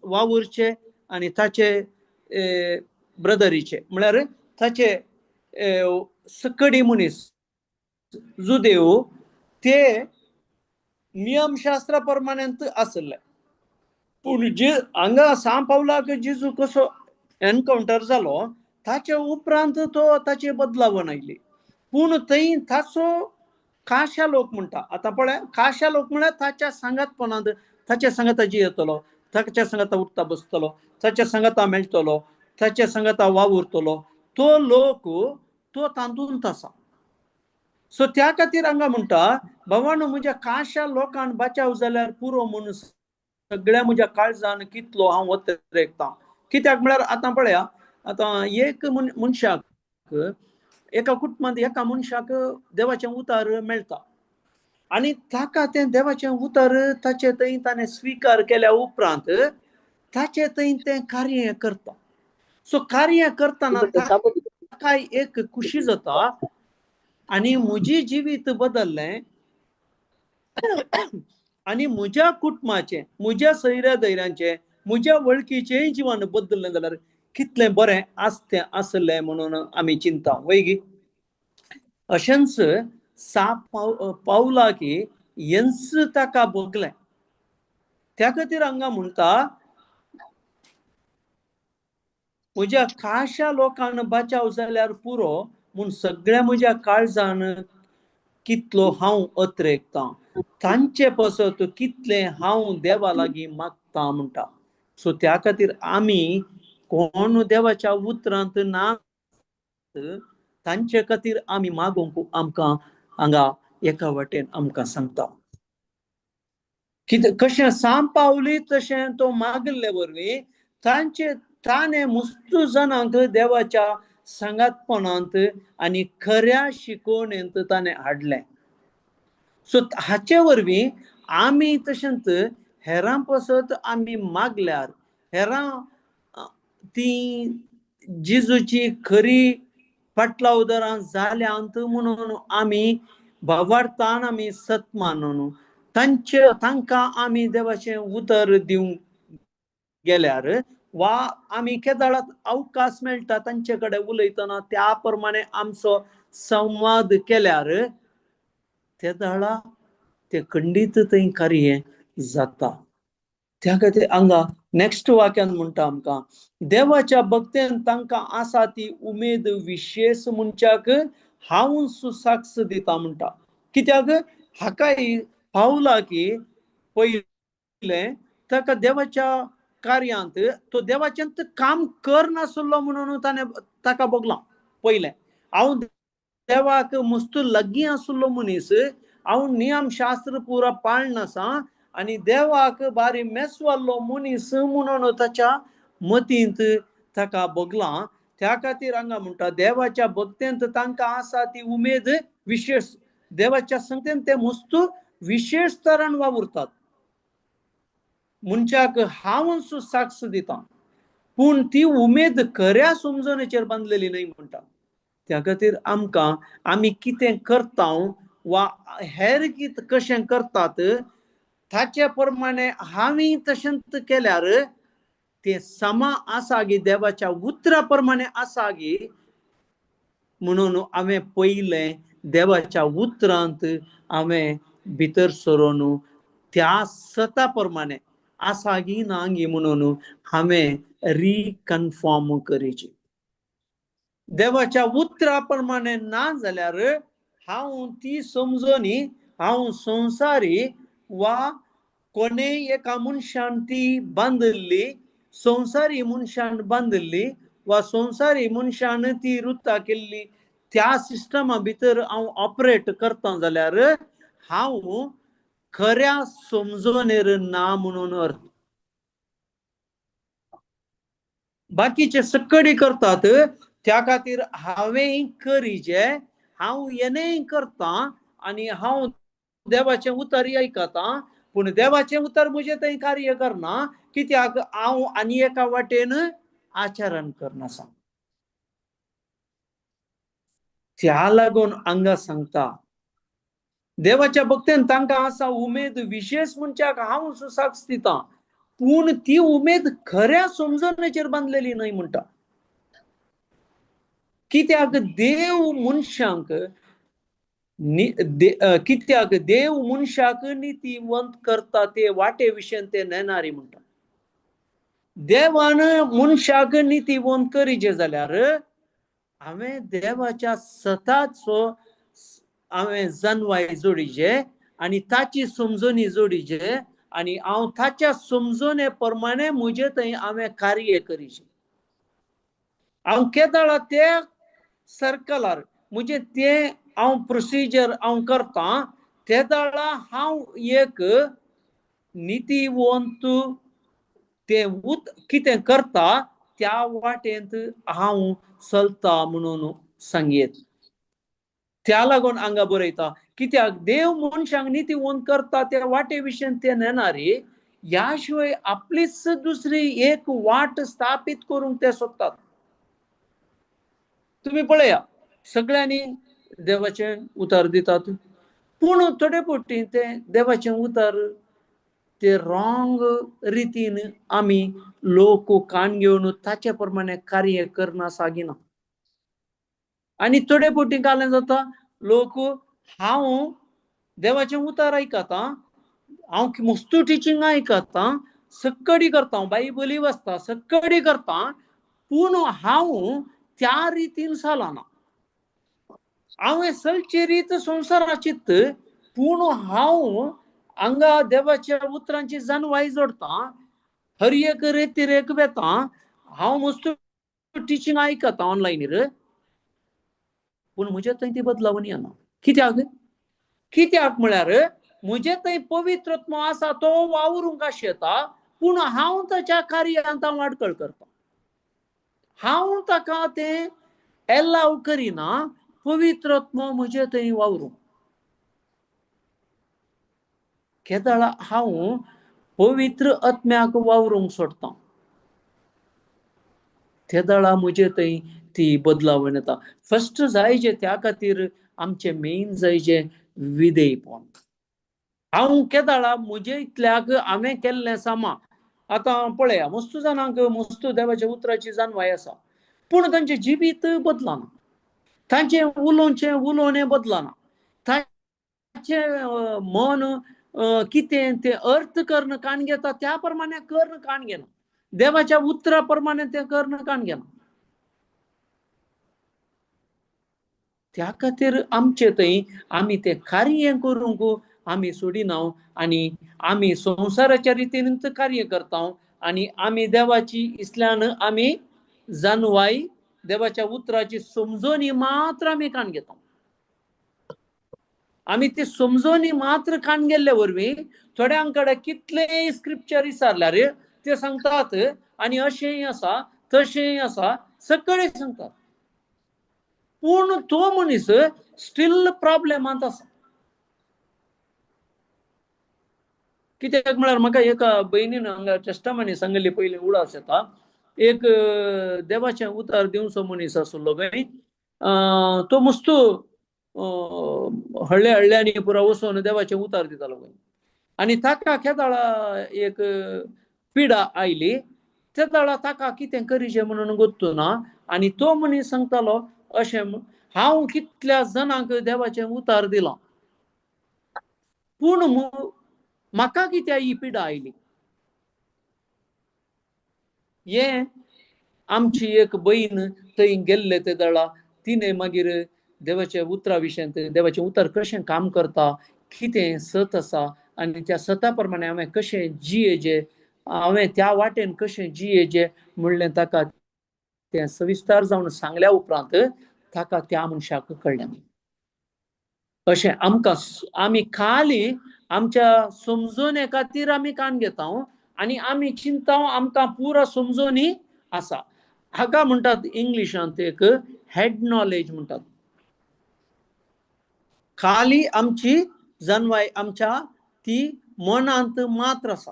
वावुरचे आनी ताचे ब्रदरीचे म्हळ्यार ताचे सकडी मनीस जुदेव ते नियमशास्त्रा प्रमाणे आसले. पूण जे हांगा सां पावलाक जेजू कसो एनकावंटर जालो ताचे उपरांत तो ताचे बदलावण आयली. पूण थंय ताचो खाशा लोक म्हणटा. आतां पळय, खाशा लोक म्हळ्यार ताच्या सांगातपणांत, ताच्या सांगाता जियेतलो, ताच्या सांगाता उठता बसतलो, ताच्या सांगाता मेळटलो, ताच्या सांगाता वावुरतलो, तो लोक तो तातूंत आसा. सो त्या खातीर हांगा म्हणटा, भावानो म्हज्या खाशा लोकांक बचाव जाल्यार पुरो म्हणून सगळ्या म्हज्या काळजान कितलो हांव वतरेकतां. कित्याक म्हळ्यार आतां पळया, आतां एक मनशाक एका कुटुंबांत एका मनशाक देवाचें उतार मेळटा आनी ताका तें देवाचें उतर ताचे थंय ताणें स्विकार केल्या उपरांत ताचे थंय तें कार्य करता. सो कार्य करतना ताका एक खुशी जाता आनी म्हजी जिवीत बदल्लें आनी म्हज्या कुटुंबाचें, म्हज्या सैऱ्या धैर्यांचें, म्हज्या वळखीचेंय जिवन बदल्लें जाल्यार कितलें बरें आसतें आसलें म्हणून आमी चिंता वय गी. अशेंच सा पावला की हेंच ताका भोगलें. त्या खातीर हांगा म्हणटा, म्हज्या खाशा लोकांक बचाव जाल्यार पुरो म्हूण सगळ्या म्हज्या काळजान कितलो हांव अत्रेकतां, तांचे पसत कितलें हांव देवा लागीं मागता म्हणटा. सो त्या खातीर आमी कोण देवाच्या उतरांत ना तांचे खातीर आमी मागूंक आमकां हांगा एका वाटेन आमकां सांगता. कितें कशें साम पावली तशें तो मागिल्ले वरवीं तांचे ताणें मुस्तू जाणांक देवाच्या सांगातपणांत आनी खऱ्या शिकवणेंत ताणें हाडलें. सो हाचे वरवीं आमी तशेंच हेरां पसत आमी मागल्यार हेरां ती जेजूची खरी फाटलावदारां जाल्यांत म्हणून आमी भावार्थान आमी सत मानून तांचे तांकां आमी देवाचें उतर दिवंक गेल्यार वा आमी केदाळात अवकाश मेळटा तांचे कडेन उलयतना त्या प्रमाणे आमचो संवाद केल्यार ते दाळा ते खंडीत थंय कार्य जाता. त्या खातीर हांगा नेक्स्ट वाक्यान म्हणटा आमकां, देवाच्या भक्तेन तांकां आसा ती उमेद विशेश मनशाक हांव साक्ष दिता म्हणटा. कित्याक हाकाय पावला की पयलें ताका देवाच्या कार्यांत तो देवाचें काम करनासलो म्हणून ताणें ताका भोगलां. पयलें हांव देवाक मस्त लागीं आसलो मनीस, हांव नियमशास्त्र पुरा पाळनासा आनी देवाक बारी मेसवाल्लो मनीस म्हणून ताच्या मतींत ताका भोगलां. त्या खातीर हांगा म्हणटा देवाच्या भक्तेंत तांकां आसा ती उमेद विशेश, देवाच्या संगतेन ते मस्त विशेश तरान वावुरतात. मनशाक हांव साक्ष दिता पूण ती उमेद खऱ्या समजणेचेर बांदलेली न्हय म्हणटा. त्या खातीर आमकां आमी कितें करता वा हेर कितें कशें करतात ताचे प्रमाणे हांवें तशेंच केल्यार तें समा आसा गी, देवाच्या उतरा प्रमाणे आसा गी म्हणून हांवें पयलें देवाच्या उतरांत हांवें भितर सरून त्या सता प्रमाणे आसा गी ना गी म्हणून हांवें रिकन्फर्म करीची. देवाच्या उतरा प्रमाणे ना जाल्यार हांव ती समजणी हांव संवसारी वा कोणेय एका मनशान ती बांदिल्ली, संवसारी मनशान बांदिल्ली वा संवसारी मनशान ती रुता केल्ली त्या सिस्टमा भितर हांव ऑपरेट करता जाल्यार हांव खऱ्या समजणेर ना म्हणून अर्थ. बाकीचे सकडी करतात त्या खातीर हांवें करीचे, हांव येनेय करता आनी हांव देवाचें उतर आयकता पूण देवाचें उतर म्हजें थंय कार्य करना कित्याक हांव आनी एका वाटेन आचरण करनासा. त्या लागून हांगा सांगता देवाच्या भक्तेन तांकां आसा उमेद विशेश मनशाक हांव साक्ष दिता पूण ती उमेद खऱ्या समजणेचेर बांदलेली न्हय म्हणटा. कित्याक देव मनशांक कित्याक देव मनशाक नितीवंत करता ते वाटे विशयन ते नेणारी म्हणटा. देवान मनशाक नितीवंत करीचे जाल्यार हांवें देवाच्या सताचो हांवें जनवाय जोडीचे आनी ताची समजणी जोडीचे आनी हांव ताच्या समजणे प्रमाणे म्हजे थंय हांवें कार्य करीचें. हांव केदळा ते सर्कलार म्हजें तें हांव प्रोसिजर हांव करतां तेदळा हांव एक नितीवंत तें कितें करता त्या वाटेंत हांव चलता म्हणून सांगयेत. त्या लागून हांगा बरयता कित्याक देव मनशांक नितीवंत करता त्या वाटे विशयन ते नेणारी ह्या शिवाय आपलीच दुसरी एक वाट स्थापीत करूंक ते सोदतात. तुमी पळया सगळ्यांनी देवाचें उतर दितात पूण थोडे फावटी ते देवाचें उतर ते रॉंग रितीन आमी लोक कान घेवन ताचे प्रमाणे कार्य करना सागिना. आनी थोडे फावटी कालें जाता लोक हांव देवाचें उतर आयकता, हांव मस्तू टिचींग आयकता, सक्कडी करता, बायबली वाचता, सक्कडी करता, पूण हांव त्या रितीन चलना. हांवें चलची रीत संवसाराचीत, पूण हांव हांगा देवाच्या उतरांची जाणवाय जोडटा, हर एक रेतिरेक वेता, हांव मस्त टिचींग आयकता ऑनलायनीर, पूण म्हजे थंय ती बदलावणी येना. कित्याक? कित्याक म्हळ्यार म्हजे थंय पवित्रत्व आसा तो वावरूंक आशेता, पूण हांव ताच्या कार्यांत हांव आडखळ करता, हांव ताका तें एलाव करिना पवित्रत्व म्हजे थंय वावरूंक. केदळा हांव पवित्र आत्म्याक वावरूंक सोडटा तेदळा म्हजे थंय ती बदलावण येता. फर्स्ट जायचे त्या खातीर आमचें मेन जायचे विधेयपण. हांव केदळा म्हजे इतल्याक हांवें केल्लें सामा. आतां पळया मस्तू जाणांक मस्तू देवाच्या उतराची जाणवाय आसा, पूण तांचें जिवीत बदलना, तांचें उलोवचें उलोवणें बदलना, तांचें मन कितें तें अर्थ कर्ण काण घेता त्या प्रमाणे कर्ण काण घेना, देवाच्या उतरा प्रमाणे तें कर्ण काण घेना. त्या खातीर आमचे थंय आमी तें कार्य करूंक आमी सोडिना आनी आमी संवसाराच्या रितीन कार्य करता आनी आमी देवाची इसल्यान आमी जाणवाय देवाच्या उतराची समजणी मात्र आमी काण घेता. आमी ती समजणी मात्र काण गेल्ले वरवीं थोड्यां कडेन कितलेय स्क्रिप्चर विचारल्यार ते सांगतात आनी अशेंय आसा तशेंय आसा सगळे सांगतात, पूण तो मनीस स्टील प्रॉब्लेमांत आसा. कित्याक म्हळ्यार म्हाका एका भयणीन हांगा टेस्टामांनी सांगिल्ली पयलीं उडास येता. एक देवाचें उतार दिवचो मनीस आसलो खंय, तो मस्तू हळ्ळे हळ्ळ्यांनी पुरा वचून देवाचें उतार दितालो खंय. आनी ताका केदाळा एक पिडा आयली तेदाळा ताका कितें करीचें म्हणून गोत्तू ना आनी तो मनीस सांगतालो अशें हांव कितल्या जाणांक देवाचें उतार दिलां पूण म्हाका कित्याक ही पिडा आयली. हें आमची एक बयण थंय गेल्ले ते दळा तिणें मागीर देवाच्या उतरा विशयांत देवाचें उतर कशें काम करता कितें सत आसा आनी त्या सता प्रमाणे हांवें कशें जियेजें, हांवें त्या वाटेन कशें जियेजें म्हणलें ताका तें सविस्तर जावन सांगल्या उपरांत ताका त्या मनशाक कळ्ळें. अशें आमकां आमी खाली आमच्या समजोने खातीर आमी कान घेता आनी आमी चिंता आमकां पुरा समजोनी आसा. हाका म्हणटात इंग्लिशांत एक हेड नॉलेज म्हणटात. खाली आमची जनवाय आमच्या ती मनांत मात्र आसा,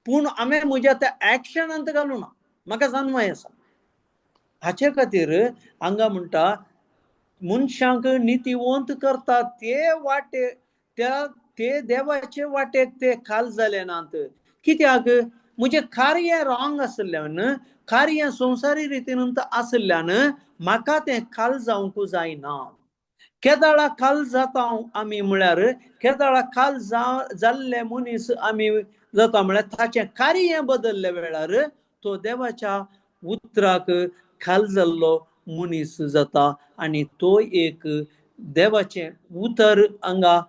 पूण हांवें म्हज्या त्या एक्शनांत घालूना, म्हाका जानवाय आसा. हाचे खातीर हांगा म्हणटा मनशांक नितीवंत करता ते वाटे त्या ते देवाचे वाटेक ते खाल जाले नात. कित्याक म्हजें कार्य रॉंग आशिल्ल्यान, कार्य संवसारी रितीन आशिल्ल्यान म्हाका तें खाल जावंक जायना. केदाळा खाल जाता आमी म्हळ्यार केदाळा खाल जाल्ले मनीस आमी जाता म्हळ्यार ताचें कार्य बदल्ले वेळार तो देवाच्या उतराक खाल जाल्लो मनीस जाता आनी तो एक देवाचें उतर हांगा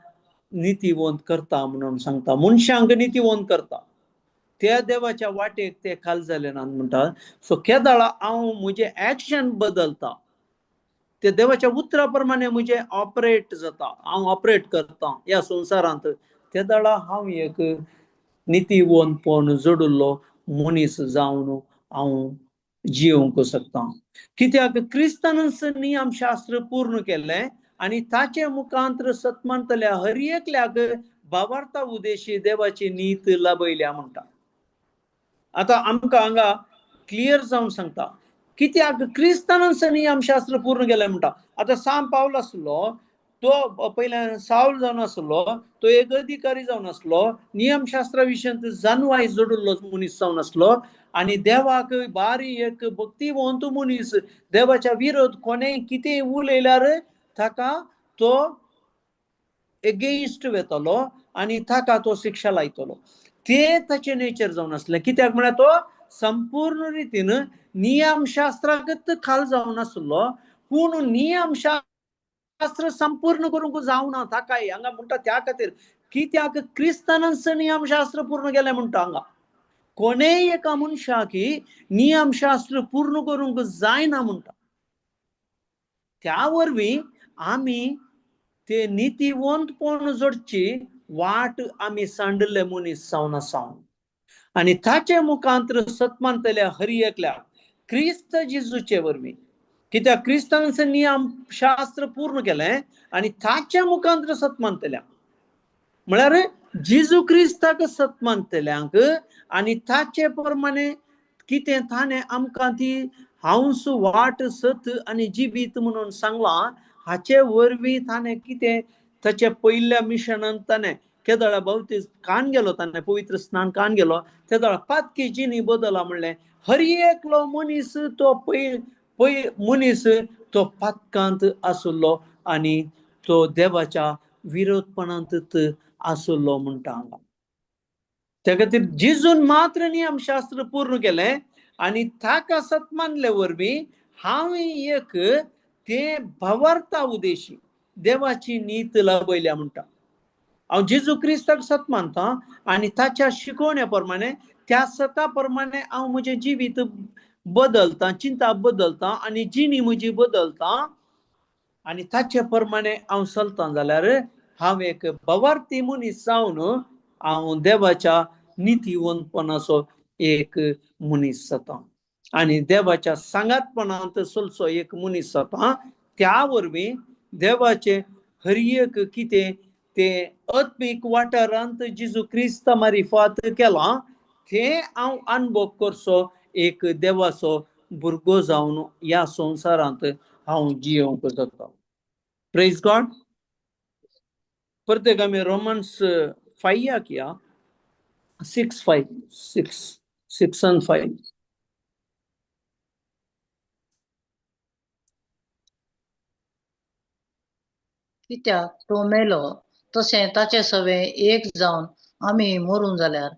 नितीवंत करता म्हणून सांगता, मनशांक नितीवंत करता, त्या देवाच्या वाटेक ते खाल जाले ना म्हणटा. सो केदाळा हांव म्हजें एक्शन बदलता, ते देवाच्या उतरा प्रमाणे म्हजें ऑपरेट जाता, हांव ऑपरेट करता ह्या संवसारांत, ते दाळा हांव एक नितीवंतपण जोडिल्लो मनीस जावन हांव जियोवंक शकता. कित्याक क्रिस्तानच नियमशास्त्र पूर्ण केल्लें आनी ताचे मुखांतर सतमानतल्या हर एकल्याक भावार्था उद्देशी देवाची नीत लाभयल्या म्हणटा. आतां आमकां हांगा क्लियर जावन सांगता कित्याक क्रिस्तानच नियमशास्त्र पूर्ण केलें म्हणटा. आतां सांत पावल आसलो तो पयल्यान सावल जावन आसलो, तो एक अधिकारी जावन आसलो, नियमशास्त्रा विशयांत जानवाय जोडिल्लो मनीस जावन आसलो आनी देवाक बारी एक भक्तिवंत मनीस, देवाच्या विरोध कोणें कितें उलयल्यार ताका तो एगेन्स्ट वेतलो आनी ताका तो शिक्षा लायतलो, ते ताचें नेचर जावन आसलें. कित्याक म्हळ्यार तो संपूर्ण रितीन नियमशास्त्राकच खाल जावन आसलो, पूण नियमशास्त्र संपूर्ण करूंक जावना ताकाय हांगा म्हणटा. त्या खातीर कित्याक क्रिस्तानच नियमशास्त्र पूर्ण केलें म्हणटा. हांगा कोणेय एका मनशाक नियमशास्त्र पूर्ण करूंक जायना म्हणटा. त्या वरवीं आमी ते नितीवंतपण जोडची वाट आमी सांडले मनीस जावन आसा आनी ताचे मुखांतर सतमानतल्या हर एकल्याक क्रिस्त जेजूचे वरवीं, कित्याक क्रिस्तांचे नियम शास्त्र पूर्ण केलें आनी ताच्या मुखांतर सतमानतल्या म्हळ्यार जेजू क्रिस्ताक सतमानतल्यांक आनी ताचे प्रमाणे कितें ताणें आमकां ती हांवस वाट सत आनी जिवीत म्हणून सांगलां, हाचे वरवीं ताणें कितें ताच्या पयल्या मिशनान ताणें केदळा बावतीस कान गेलो, ताणें पवित्र स्नान कान गेलो, तेदळा पातकी जिणी बदला म्हणलें हर एकलो मनीस तो पय मनीस तो पातकांत आसलो आनी तो देवाच्या विरोधपणांत आसलो म्हणटा हांगा. त्या खातीर जेजून मात्र नियमशास्त्र पूर्ण केलें आनी ताका सत मानले वरवीं हांव एक ते भावार्था उद्देशी देवाची नीत लाभयल्या म्हणटा. हांव जेजू क्रिस्ताक सत मानता आनी ताच्या शिकवण्या प्रमाणे त्या सता प्रमाणे हांव म्हजें जिवीत बदलता, चिंता बदलता आनी जिणी म्हजी बदलता आनी ताचे प्रमाणे हांव चलता जाल्यार हांव एक भावार्थी मनीस जावन हांव देवाच्या नितीवंतपणाचो एक मनीस जाता आनी देवाच्या सांगातपणांत चलचो एक मनीस जाता. त्या वरवीं देवाचे हर एक कितें ते आत्मीक वाठारांत जेजू क्रिस्ता मारिफात केलां तें हांव अनुभव करचो एक देवाचो भुरगो जावन ह्या संवसारांत हांव जियोवंक जाता. Praise God. प्रत्येक आमी रोमन्स 5 या 6 5 6 6 and 5. कित्याक तो मेलो तशें ताचे सवे एक जावन आमी मरून जाल्यार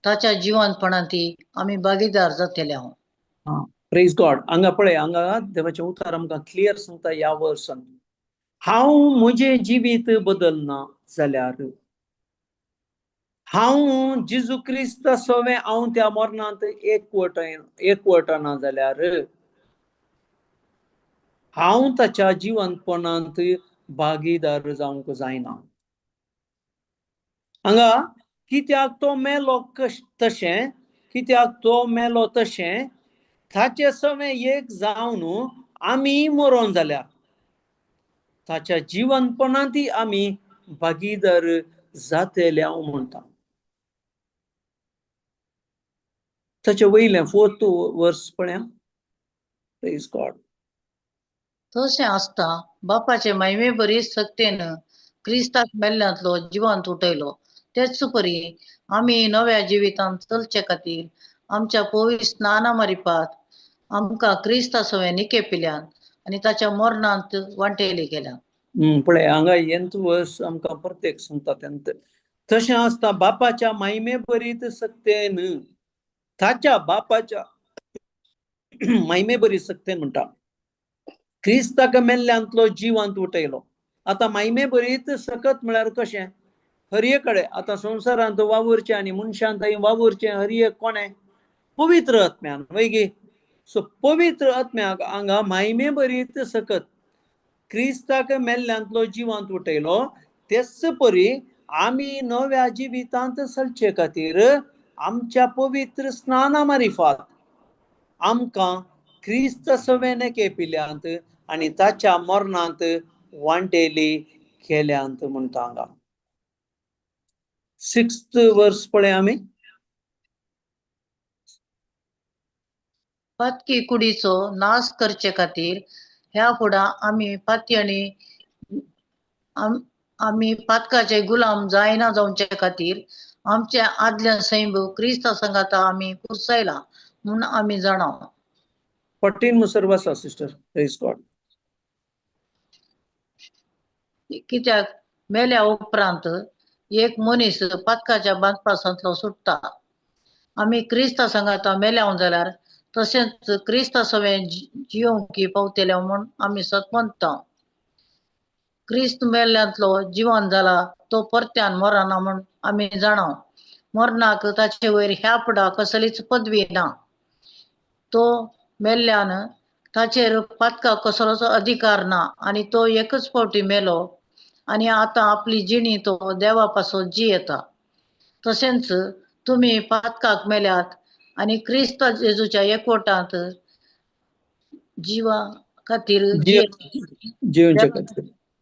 ताच्या जिवनपणांत आमी भागीदार जातले. हांव प्रेज गॉड. हांगा पळय, हांगा देवाचें उतर आमकां क्लियर सांगता ह्या वर्सान हांव म्हजें जिवीत बदलना जाल्यार हांव जेजू क्रिस्त सवें हांव त्या मरणांत एकवटना जाल्यार हांव ताच्या जिवनपणांत भागीदार जावंक जायना. हांगा कित्याक तो मेलो तशें, कित्याक तो मेलो तशें ताचे सवें एक जावन आमी मरोन जाल्यार ताच्या जिवनपणांत आमी भागीदार जातले हांव म्हणटा. ताचे वयलें 4th वर्स पळया. Praise God. तशें आसता बापाचे महिमे बरी सक्तेन क्रिस्ताक मेल्ल्यांतलो जिवंत उठयलो, तेच परी आमी नव्या जिवितांत चलचे खातीर आमच्या पवित्र स्नाना मारिपात आमकां क्रिस्ता सवें निकेपिल्यान आनी ताच्या मरणांत वांटेली गेल्या. पळय हांगा येंत वर्स आमकां प्रत्येक सांगता तेंत तशें आसता बापाच्या मायमे बरीत सक्तेन, ताच्या बापाच्या मायमे बरी सक्तेन म्हणटा क्रिस्ताक मेल्ल्यांतलो जिवांत उठयलो. आतां मायमे बरीत सकत म्हळ्यार कशें? हरये कडेन आतां संवसारांत वावुरचें आनी मनशान थंय वावुरचें हरये कोणें? पवित्र आत्म्यान वयगी. सो पवित्र आत्म्याक हांगा मायमे बरीत सकत क्रिस्ताक मेल्ल्यांतलो जिवांत उठयलो, तेच परी आमी नव्या जिवितांत चलचे खातीर आमच्या पवित्र स्नाना मारिफात आमकां क्रिस्त सवें एके पिल्यांत आनी ताच्या मरणांत वांटेली केल्यांत म्हणटा हांगा. 6th वर्स पळय आमी. पातकी कुडीचो नाश करचे खातीर ह्या फुडां आमी पातयणी आमी पातकाचे गुलाम जायना जावचे खातीर आमचे आदल्या सैम क्रिस्ता संगाता आमी कुर्सायला म्हूण आमी जाणा. 14 मुसर वाचा सिस्टर. Praise God. कित्याक मेल्या उपरांत एक मनीस पातकाच्या बांदपासांतलो सुट्टा. आमी क्रिस्ता संगाता मेल्या जाल्यार तशेंच क्रिस्ता सवें जियोंक पावतले म्हूण आमी सतमंता. क्रिस्त मेल्ल्यांतलो जिवन जाला तो परत्यान मरना म्हूण आमी जाणा. मरणाक ताचे वयर ह्या फुडा कसलीच पदवी ना. तो मेल्ल्यान ताचेर पातकाक कसलोच अधिकार ना आनी तो एकच फावटी मेलो आनी आतां आपली जिणी तो देवा पासून जियेता. तशेंच तुमी पातकाक मेल्यात आनी क्रिस्त जेजूच्या एकवटांत जिवा खातीर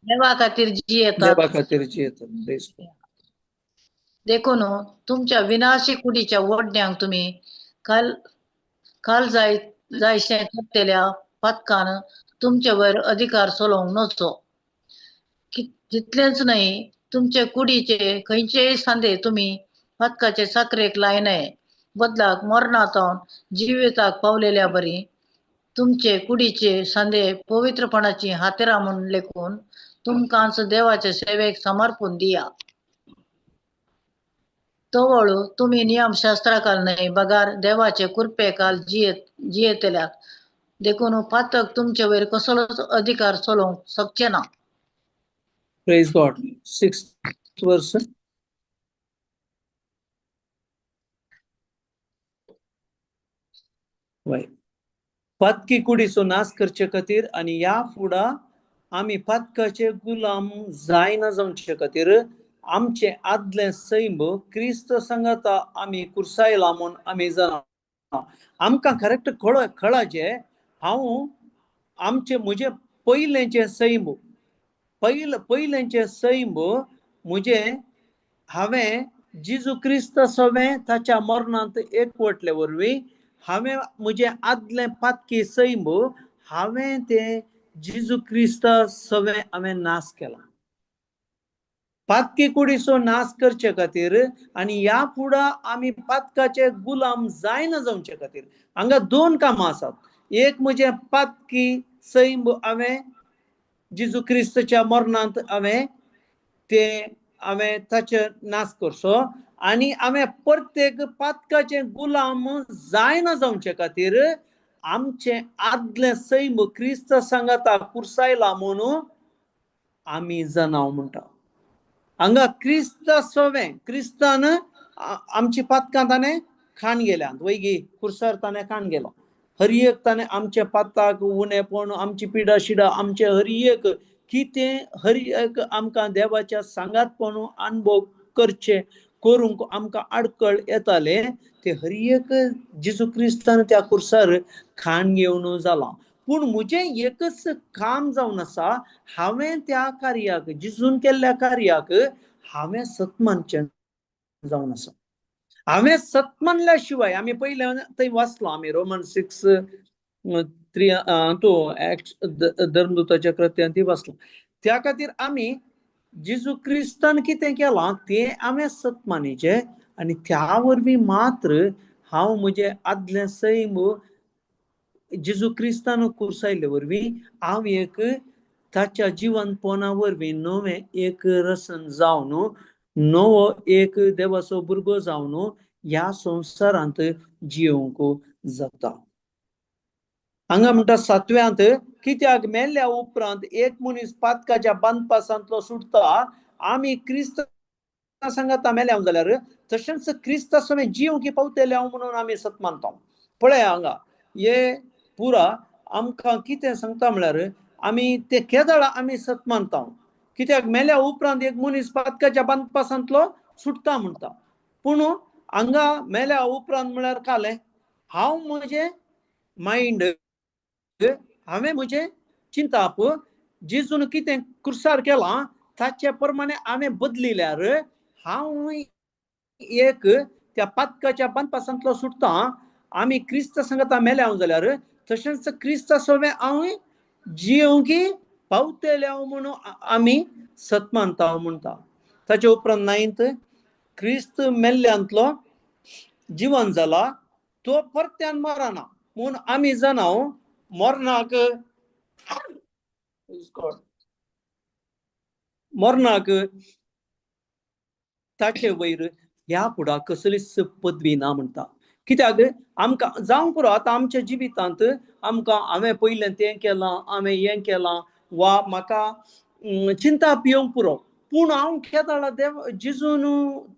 देवा खातीर जियेतात. देखून तुमच्या विनाशी कुडीच्या ओडण्यांक तुमी काल काल जाय जायशें करतल्या पातकान तुमचे वयर अधिकार चलोवंक नचो. तितलेंच न्हय, तुमचे कुडीचे खंयचेय सांदे तुमी पातकाचे साकरेक लायनाय, बदलाक मरणांत जिविताक पावलेल्या बरी तुमचे कुडीचे सांदे पवित्रपणाची हातेरां म्हूण लेखून तुमकांच देवाचे सेवेक समर्पून दिया. तवळ तुमी नियमशास्त्रा काल न्हय बगार देवाचे कृपे काल जियेतल्यात. देखून पातक तुमचे वयर कसलोच अधिकार चलोवंक शकचे ना. Praise God. 6th verse. वय पातकी कुडीचो नाश करचे खातीर आनी ह्या फुडा आमी पातकाचे गुलाम जायना जावचे खातीर आमचे आदलें सैम क्रिस्त संगाता आमी कुर्सायला म्हूण आमी जाणा. आमकां करेक्ट कळाचें हांव आमचें म्हजें पयलेंचें सैम पयलेंचें सैम म्हजें हांवें जेजू क्रिस्त सवें ताच्या मरणांत एकवटले वरवीं हांवें म्हजें आदलें पातकी सैम हांवें तें जेजू क्रिस्ता सवें हांवें नाश केला. पातकी कुडीचो नाश करचे खातीर आनी ह्या फुडा आमी पातकाचे गुलाम जायना जावचे खातीर हांगा दोन कामां आसात. एक म्हजें पातकी सैम हांवें जेजू क्रिस्ताच्या मरणांत हांवें तें हांवें ताचेर नाश करचो आनी हांवें प्रत्येक पातकाचे गुलाम जायना जावचे खातीर आमचें आदलें सैम क्रिस्त सांगाता कुर्सायला म्हणून आमी जनाव म्हणटा. हांगा क्रिस्त सवें क्रिस्तान आमची पातकां ताणें खाण गेल्यांत वयगी कुर्सार ताणें खाण गेलो. हर एक ताणें आमच्या पाताक उणेपण आमची पिडा शिडा आमचें हर एक कितें हर एक आमकां देवाच्या सांगातपण अनुभव करचे करूंक आमकां आडकळ येताले ते हर एक जेजू क्रिस्तान त्या कुर्सार खाण घेवन जाला. पूण म्हजें एकच काम जावन आसा, हांवें त्या कार्याक जेजून केल्ल्या कार्याक हांवें सतमानचें जावन आसा. हांवें सतमानल्या शिवाय आमी पयलें थंय वाचलो आमी रोमन 6:3 तो एक्ट धर्मदूताच्या कृत्यांत ती वाचलो. त्या खातीर आमी जेजू क्रिस्तान कितें केलां तें हांवें सतमानीचें आनी त्या वरवीं मात्र हांव म्हजें आदलें सैम जेजू क्रिस्तान कुर्सायल्ले वरवीं हांव एक ताच्या जिवनपणा वरवीं नवें एक रसन जावन, नवो एक देवाचो भुरगो जावन ह्या संवसारांत जियोवंक जाता. हांगा म्हणटा सातव्यांत, कित्याक मेल्ल्या उपरांत एक मनीस पातकाच्या बांदपासांतलो सुटता. आमी क्रिस्त सांगाता मेल्या जाल्यार तशेंच क्रिस्ता समेत जिवंक पावतले हांव म्हणून आमी सत मानता. पळय हांगा हे पुरा आमकां कितें सांगता म्हळ्यार आमी ते केदळा आमी सत मानता. कित्याक मेल्या उपरांत एक मनीस पातकाच्या बांदपासांतलो सुटता म्हणटा. पूण हांगा मेल्या उपरांत म्हळ्यार कालें हांव म्हजें मायंड, हांवें म्हजें चिंताप जेजून कितें कुर्सार केलां ताचे प्रमाणे हांवें बदलिल्यार हांव एक त्या पातकाच्या बांदपासांतलो सुटता. आमी क्रिस्त सांगता मेल्या जाल्यार तशेंच क्रिस्ता सवें हांव जियोवंक पावतले हांव म्हणून आमी सत मानता म्हणटा. ताचे उपरांत नायन्थ, क्रिस्त मेल्ल्यांतलो जिवन जाला तो परत्यान मरना म्हूण आमी जाणां मरणाक मरणाक ताचे वयर ह्या फुडा कसलीच पदवी ना म्हणटा. कित्याक आमकां जावंक पुरो आतां आमच्या जिवितांत आमकां हांवें पयलें तें केलां, हांवें हें केलां वा म्हाका चिंता पियोवंक पुरो, पूण हांव केदळा देव जेजून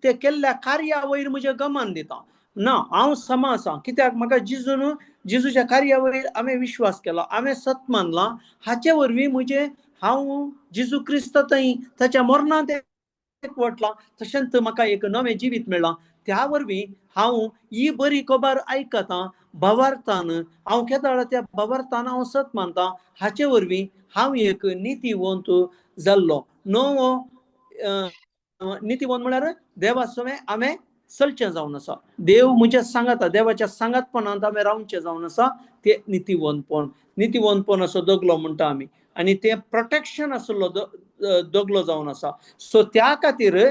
ते केल्ल्या कार्या वयर म्हजें गमान दिता ना, हांव समा आसा. कित्याक म्हाका जेजून जेजूच्या कार्या वयर हांवें विश्वास केला, हांवें सत मानलां, हाचे वरवीं म्हजें हांव जेजू क्रिस्त थंय ताच्या मरणांत एकवटलां, तशेंच म्हाका एक नवें जिवीत मेळ्ळां. त्या वरवीं हांव ही बरी खबर आयकतां भावार्थान, हांव केदळा त्या भावार्थान हांव सत मानता, हाचे वरवीं हांव एक नितीवंत जाल्लो. नवो नितीवंत म्हळ्यार देवा सवें हांवें चलचें जावन आसा, देव म्हज्या सांगाता, देवाच्या सांगातपणांत हांवें रावचें जावन आसा, तें नितीवंतपण. नितीवंतपण असो दगलो म्हणटा आमी, आनी तें प्रोटेक्शन आसलो दगलो जावन आसा. सो त्या खातीर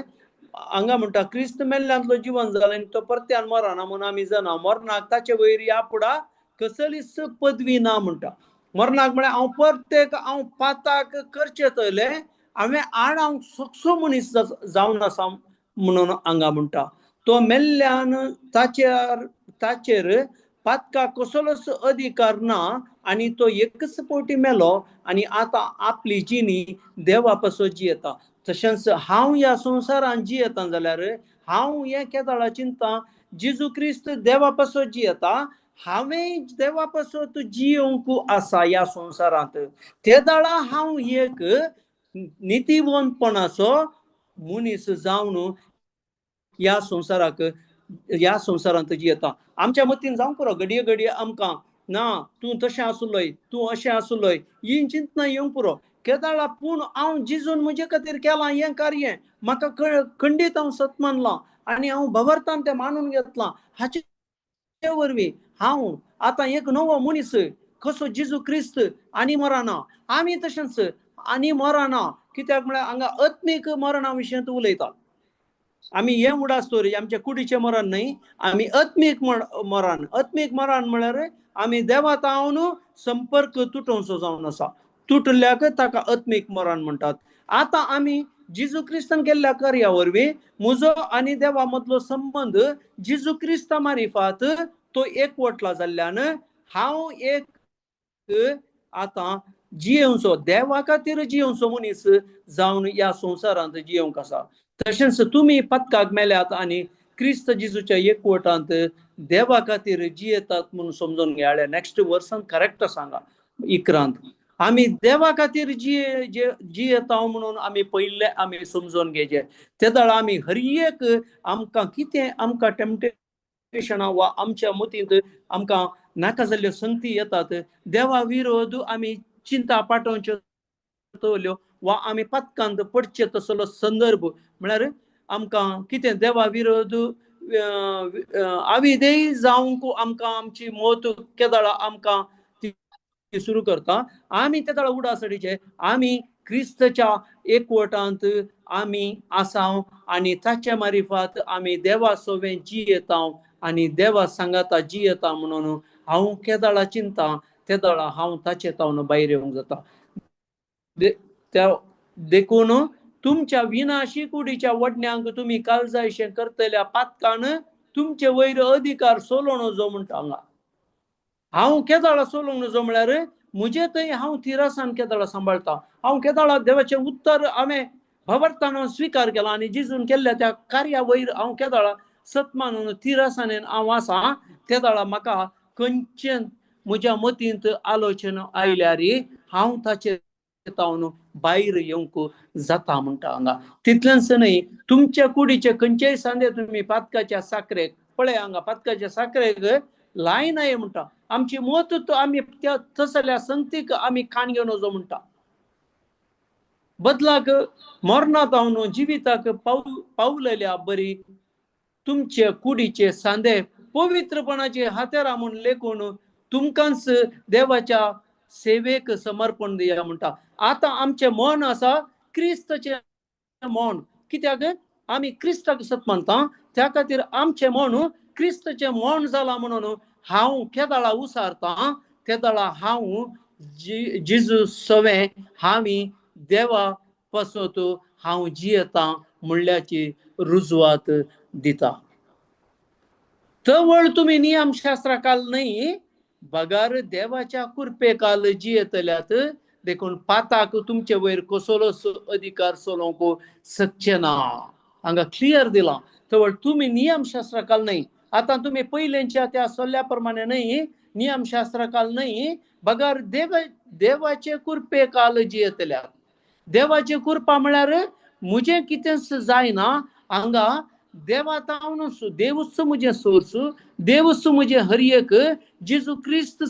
हांगा म्हणटा क्रिस्त मेल्ल्यांतलो जिवन जालो आनी तो परत्यान मरना म्हणून आमी जाणा. मरणाक ताचे वयर ह्या फुडा कसलीच पदवी ना म्हणटा. मरणाक म्हळ्यार हांव प्रत्येक हांव पाताक करचें तयलें हांवें आड हांव सकसो मनीस जावन आसा म्हणून हांगा म्हणटा. तो मेल्ल्यान ताचेर ताचेर पातका कसलोच अधिकार ना आनी तो एकच फावटी मेलो आनी आतां आपली जिणी देवा पासत जियेता. तशेंच हांव ह्या संवसारांत जियेता जाल्यार हांव हें केदळा चिंता जेजू क्रिस्त देवा पासत जियेता, हांवें देवा पासत जियोवंक आसा ह्या संवसारांत. ते दाळा हांव एक नितीवंतपणाचो मनीस जावन ह्या संवसाराक ह्या संवसारांत जियेता. आमच्या मतीन जावंक पुरो घडये घडये आमकां ना तूं तशें आसलोय, तूं अशें आसलोय, ही चिंतना येवंक पुरो केदाळा. पूण हांव जेजून म्हजे खातीर केलां हें कार्य म्हाका खंडीत हांव सत मानलां आनी हांव भवरतान तें मानून घेतलां, हाचे वरवीं हांव आतां एक नवो मनीस कसो जेजू क्रिस्त आनी मरना. आमी तशेंच आनी मरना, कित्याक म्हळ्यार हांगा आत्मीक मरणा विशयांत उलयता. आमी हें उडास दवरी आमच्या कुडीचें मरण न्हय, आमी आत्मीक मरण. आत्मीक मरण म्हळ्यार आमी देवा तावन संपर्क तुटोवचो जावन आसा, तुटल्याक ताका आत्मीक मरण म्हणटात. आतां आमी जेजू क्रिस्तान केल्ल्या कार्या वरवीं म्हजो आनी देवा मदलो संबंद जेजू क्रिस्ता मारिफात तो एकवटला जाल्ल्यान हांव एक आतां जियेवचो देवा खातीर जियेवचो मनीस जावन ह्या संवसारांत जियेवंक आसा. तशेंच तुमी पत्काक मेल्यात आनी क्रिस्त जेजूच्या एकवटांत देवा खातीर जियेतात म्हणून समजून घेयाळे. नेक्स्ट वर्सान करेक्ट सांगा इकरांत आमी देवा खातीर जियेता म्हणून आमी पयले आमी समजून घेवचें. ते दाळ आमी हर एक आमकां कितें आमकां टेम्पटेशनां वा आमच्या मतींत आमकां नाका जाल्ल्यो संगती येतात, देवा विरोध आमी चिंता पाठोवच्यो तवल्यो वा आमी पत्कांत पडचे तसलो संदर्भ म्हळ्यार आमकां कितें देवा विरोध आविदेय जावंक आमकां आमची मत केदळा आमकां ती सुरू करता. आमी तेदळा उडासडीचे आमी क्रिस्तच्या एकवटांत आमी आसाव आनी ताच्या मारिफात आमी देवा सोवें जियेता आनी देवा सांगाता जियेता म्हणून हांव केदळा चिंता तेदळा हांव ताचे तावन भायर येवंक जाता. त्या देखून तुमच्या विनाशी कुडीच्या वडण्यांक तुमी काळजायशें करतल्या पातकान तुमचे वयर अधिकार सोलोवंक नजो म्हणटा हांगा. हांव केदाळा सोलोवंक नजो म्हळ्यार म्हजे थंय हांव थिरासान केदाळा सांबाळटा. हांव केदाळा देवाचें उत्तर हांवें भावार्थान स्विकार केला आनी जिजून केल्ल्या त्या कार्या वयर हांव केदाळा सत मानून थिरासानेन हांव आसा. तेदाळा म्हाका खंयचें म्हज्या मतींत आलोचना आयल्यार हांव ताचेर तावन भायर येवंक जाता म्हणटा हांगा. तितलेंच न्हय, तुमच्या कुडीचे खंयचेय सांदे तुमी पातकाच्या साकरेक पळय हांगा पातकाच्या साकरेक लायनाय म्हणटा. आमची मत आमी त्या तसल्या संगतीक आमी काण घेवन वचो म्हणटा. बदलाक मरणात जावन जिविताक पावलेल्या बरी तुमचे कुडीचे सांदे पवित्रपणाचे हातेरा म्हूण लेखून तुमकांच देवाच्या सेवेक समर्पण दिया म्हणटा. आतां आमचें मन आसा क्रिस्ताचें मन. कित्याक आमी क्रिस्ताक सत मानता, त्या खातीर आमचें मन क्रिस्ताचें मन जालां म्हणून हांव केदाळा उसारता तेदाळा हांव जिजू सवें हांवी देवा पासत हांव जियेता म्हणल्याची रुजवात दिता. तवळ तुमी नियमशास्त्रा काल न्हय बगार देवाच्या कृपेकाल जियेतल्यात. देखून पाताक तुमचे वयर कसलोच अधिकार चलोवंक शकचे ना. हांगा क्लियर दिलां. तवळ तुमी नियमशास्त्रा काल न्हय, आतां तुमी पयलेंच्या त्या सल्ल्या प्रमाणे न्हय, नियमशास्त्रा काल न्हय, बगार देवाचे कृपेकाल जियेतल्यात. देवाचे कृपा म्हळ्यार म्हजें कितेंच जायना हांगा देवा तावन देवूच म्हजें सोर्स, देवूच म्हजें हर एक, जेजू क्रिस्त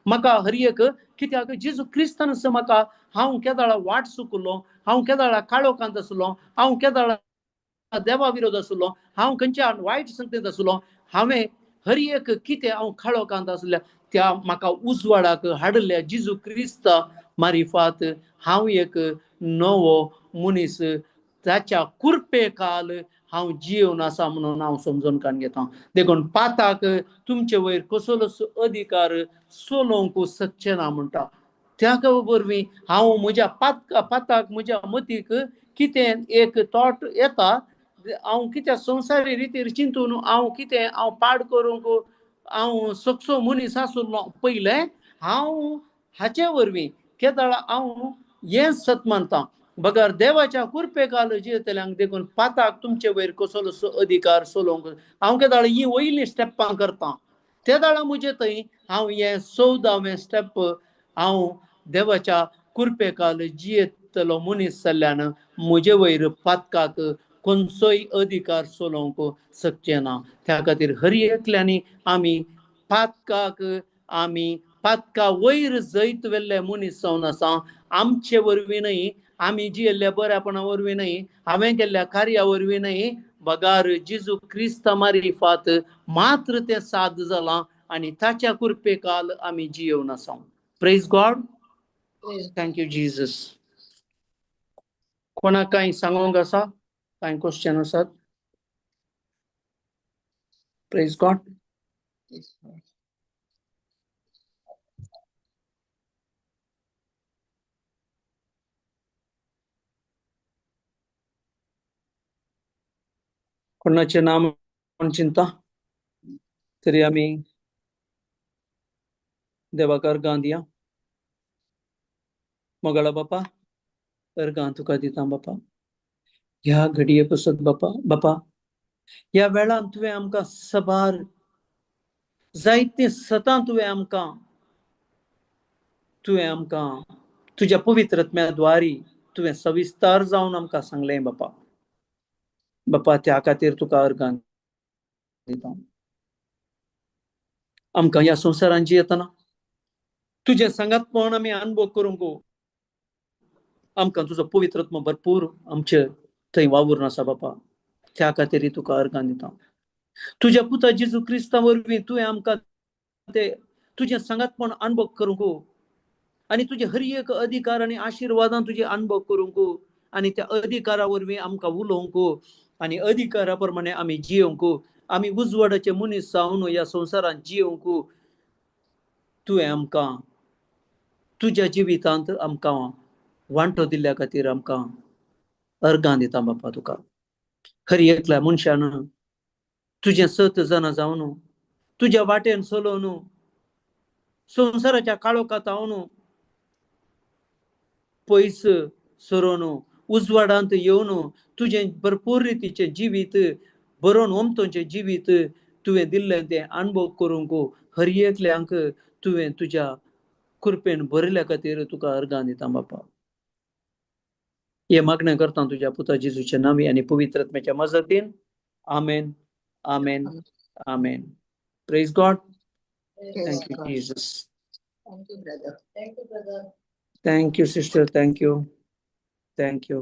म्हाका हर एक. कित्याक जेजू क्रिस्तानच म्हाका हांव केदाळा वाट चुकलो, हांव केदाळा काळोखांत आसलो, हांव केदाळा देवा विरोध आसलो, हांव खंयच्या वायट संगतींत आसलो, हांवें हर एक कितें हांव काळोखांत आसल्या त्या म्हाका उजवाडाक हाडल्या जेजू क्रिस्त मारिफात हांव एक नवो मनीस ताच्या कृपेकाल हांव जियेवन आसा म्हणून हांव समजून काडून घेता. देखून पाताक तुमचे वयर कसलोच अधिकार चलोवंक शकचे ना म्हणटा. त्या वरवीं हांव म्हज्या पाताक म्हज्या मतीक कितें एक थॉट येता, हांव कित्याक संवसारी रितीर चिंतून हांव कितें हांव पाड करूंक हांव सकसो मनीस आसलो पयलें, हांव हाचे वरवीं केदाळा हांव हें सत मानता बगर देवाच्या कृपेकाल जियेतल्यांक. देखून पाताक तुमचे वयर कसलोच अधिकार चलोवंक हांव केदाळ ही वयलीं स्टेपां करता तेदाळा म्हजे थंय हांव हें 14वें स्टेप हांव देवाच्या कृपेकाल जियेतलो मनीस जाल्ल्यान म्हजे वयर पातकाक खंयचोय अधिकार चलोवंक शकचे ना. त्या खातीर हर एकल्यांनी आमी पातकाक आमी पातका वयर जैत वेल्ले मनीस जावन आसा. आमचे वरवीं न्हय, आमी जियेल्ल्या बऱ्यापणा वरवीं न्हय, हांवें केल्ल्या कार्या वरवीं न्हय, बगार जेजू क्रिस्ता मारिफात मात्र तें साद जालां आनी ताच्या कृपेकाल आमी जियेवन आसा. Praise God, thank you Jesus. कोणाक कांय सांगूंक आसा, कांय क्वेश्चन आसात? Praise God. कोणाचें नांव म्हूण चिंता तरी आमी देवाक अर्गां दिया. मोगाळा बापा, अर्गां तुका दिता बापा ह्या घडये पसत बापा. बापा ह्या वेळान तुवें आमकां सबार जायते सतां तुवें आमकां तुज्या पवित्र आत्म्या द्वारी तुवें सविस्तार जावन आमकां सांगलें बापा. बापा त्या खातीर तुका अर्गां दिता. आमकां ह्या संवसारान जियेतना तुजें सांगातपण आमी अनुभव करूंक आमकां तुजो पवित्र आत्मो भरपूर आमचे थंय वावुरून आसा बापा. त्या खातीर तुका अर्गां दिता. तुज्या पुता जेजू क्रिस्ता वरवीं तुवें आमकां ते तुजें सांगातपण अनुभव करूंक आनी तुजे हर एक अधिकार आनी आशिर्वादान तुजे अनुभव करूंक आनी त्या अधिकारा वरवीं आमकां उलोवंक आनी अधिकारा प्रमाणे आमी जियोवंक, आमी उजवाडाचे मनीस जावन ह्या संवसारांत जियोवंक तुवें आमकां तुज्या जिवितांत आमकां वांटो दिल्ल्या खातीर आमकां अर्गां दिता बापा तुका. हर एकल्या मनशान तुजें सत जाणा जावन तुज्या वाटेन चलोवन संवसाराच्या काळोखांत हांव पयस सरोन उजवाडांत येवन तुजें भरपूर रितीचें जिवीत बरोवन ओमतोचें जिवीत तुवें दिल्लें तें अणभव करूंक हर एकल्यांक तुवें तुज्या कृपेन भरिल्ल्या खातीर तुका अर्गां दिता बापा. हे मागणें करता तुज्या पुता जेजूच्या नांवी आनी पवित्र आत्म्याच्या मजतीन. आमेन, आमेन, आमेन. Praise God. Thank you Jesus. Thank you, brother. Thank you, brother. Thank you sister. Thank you, thank you.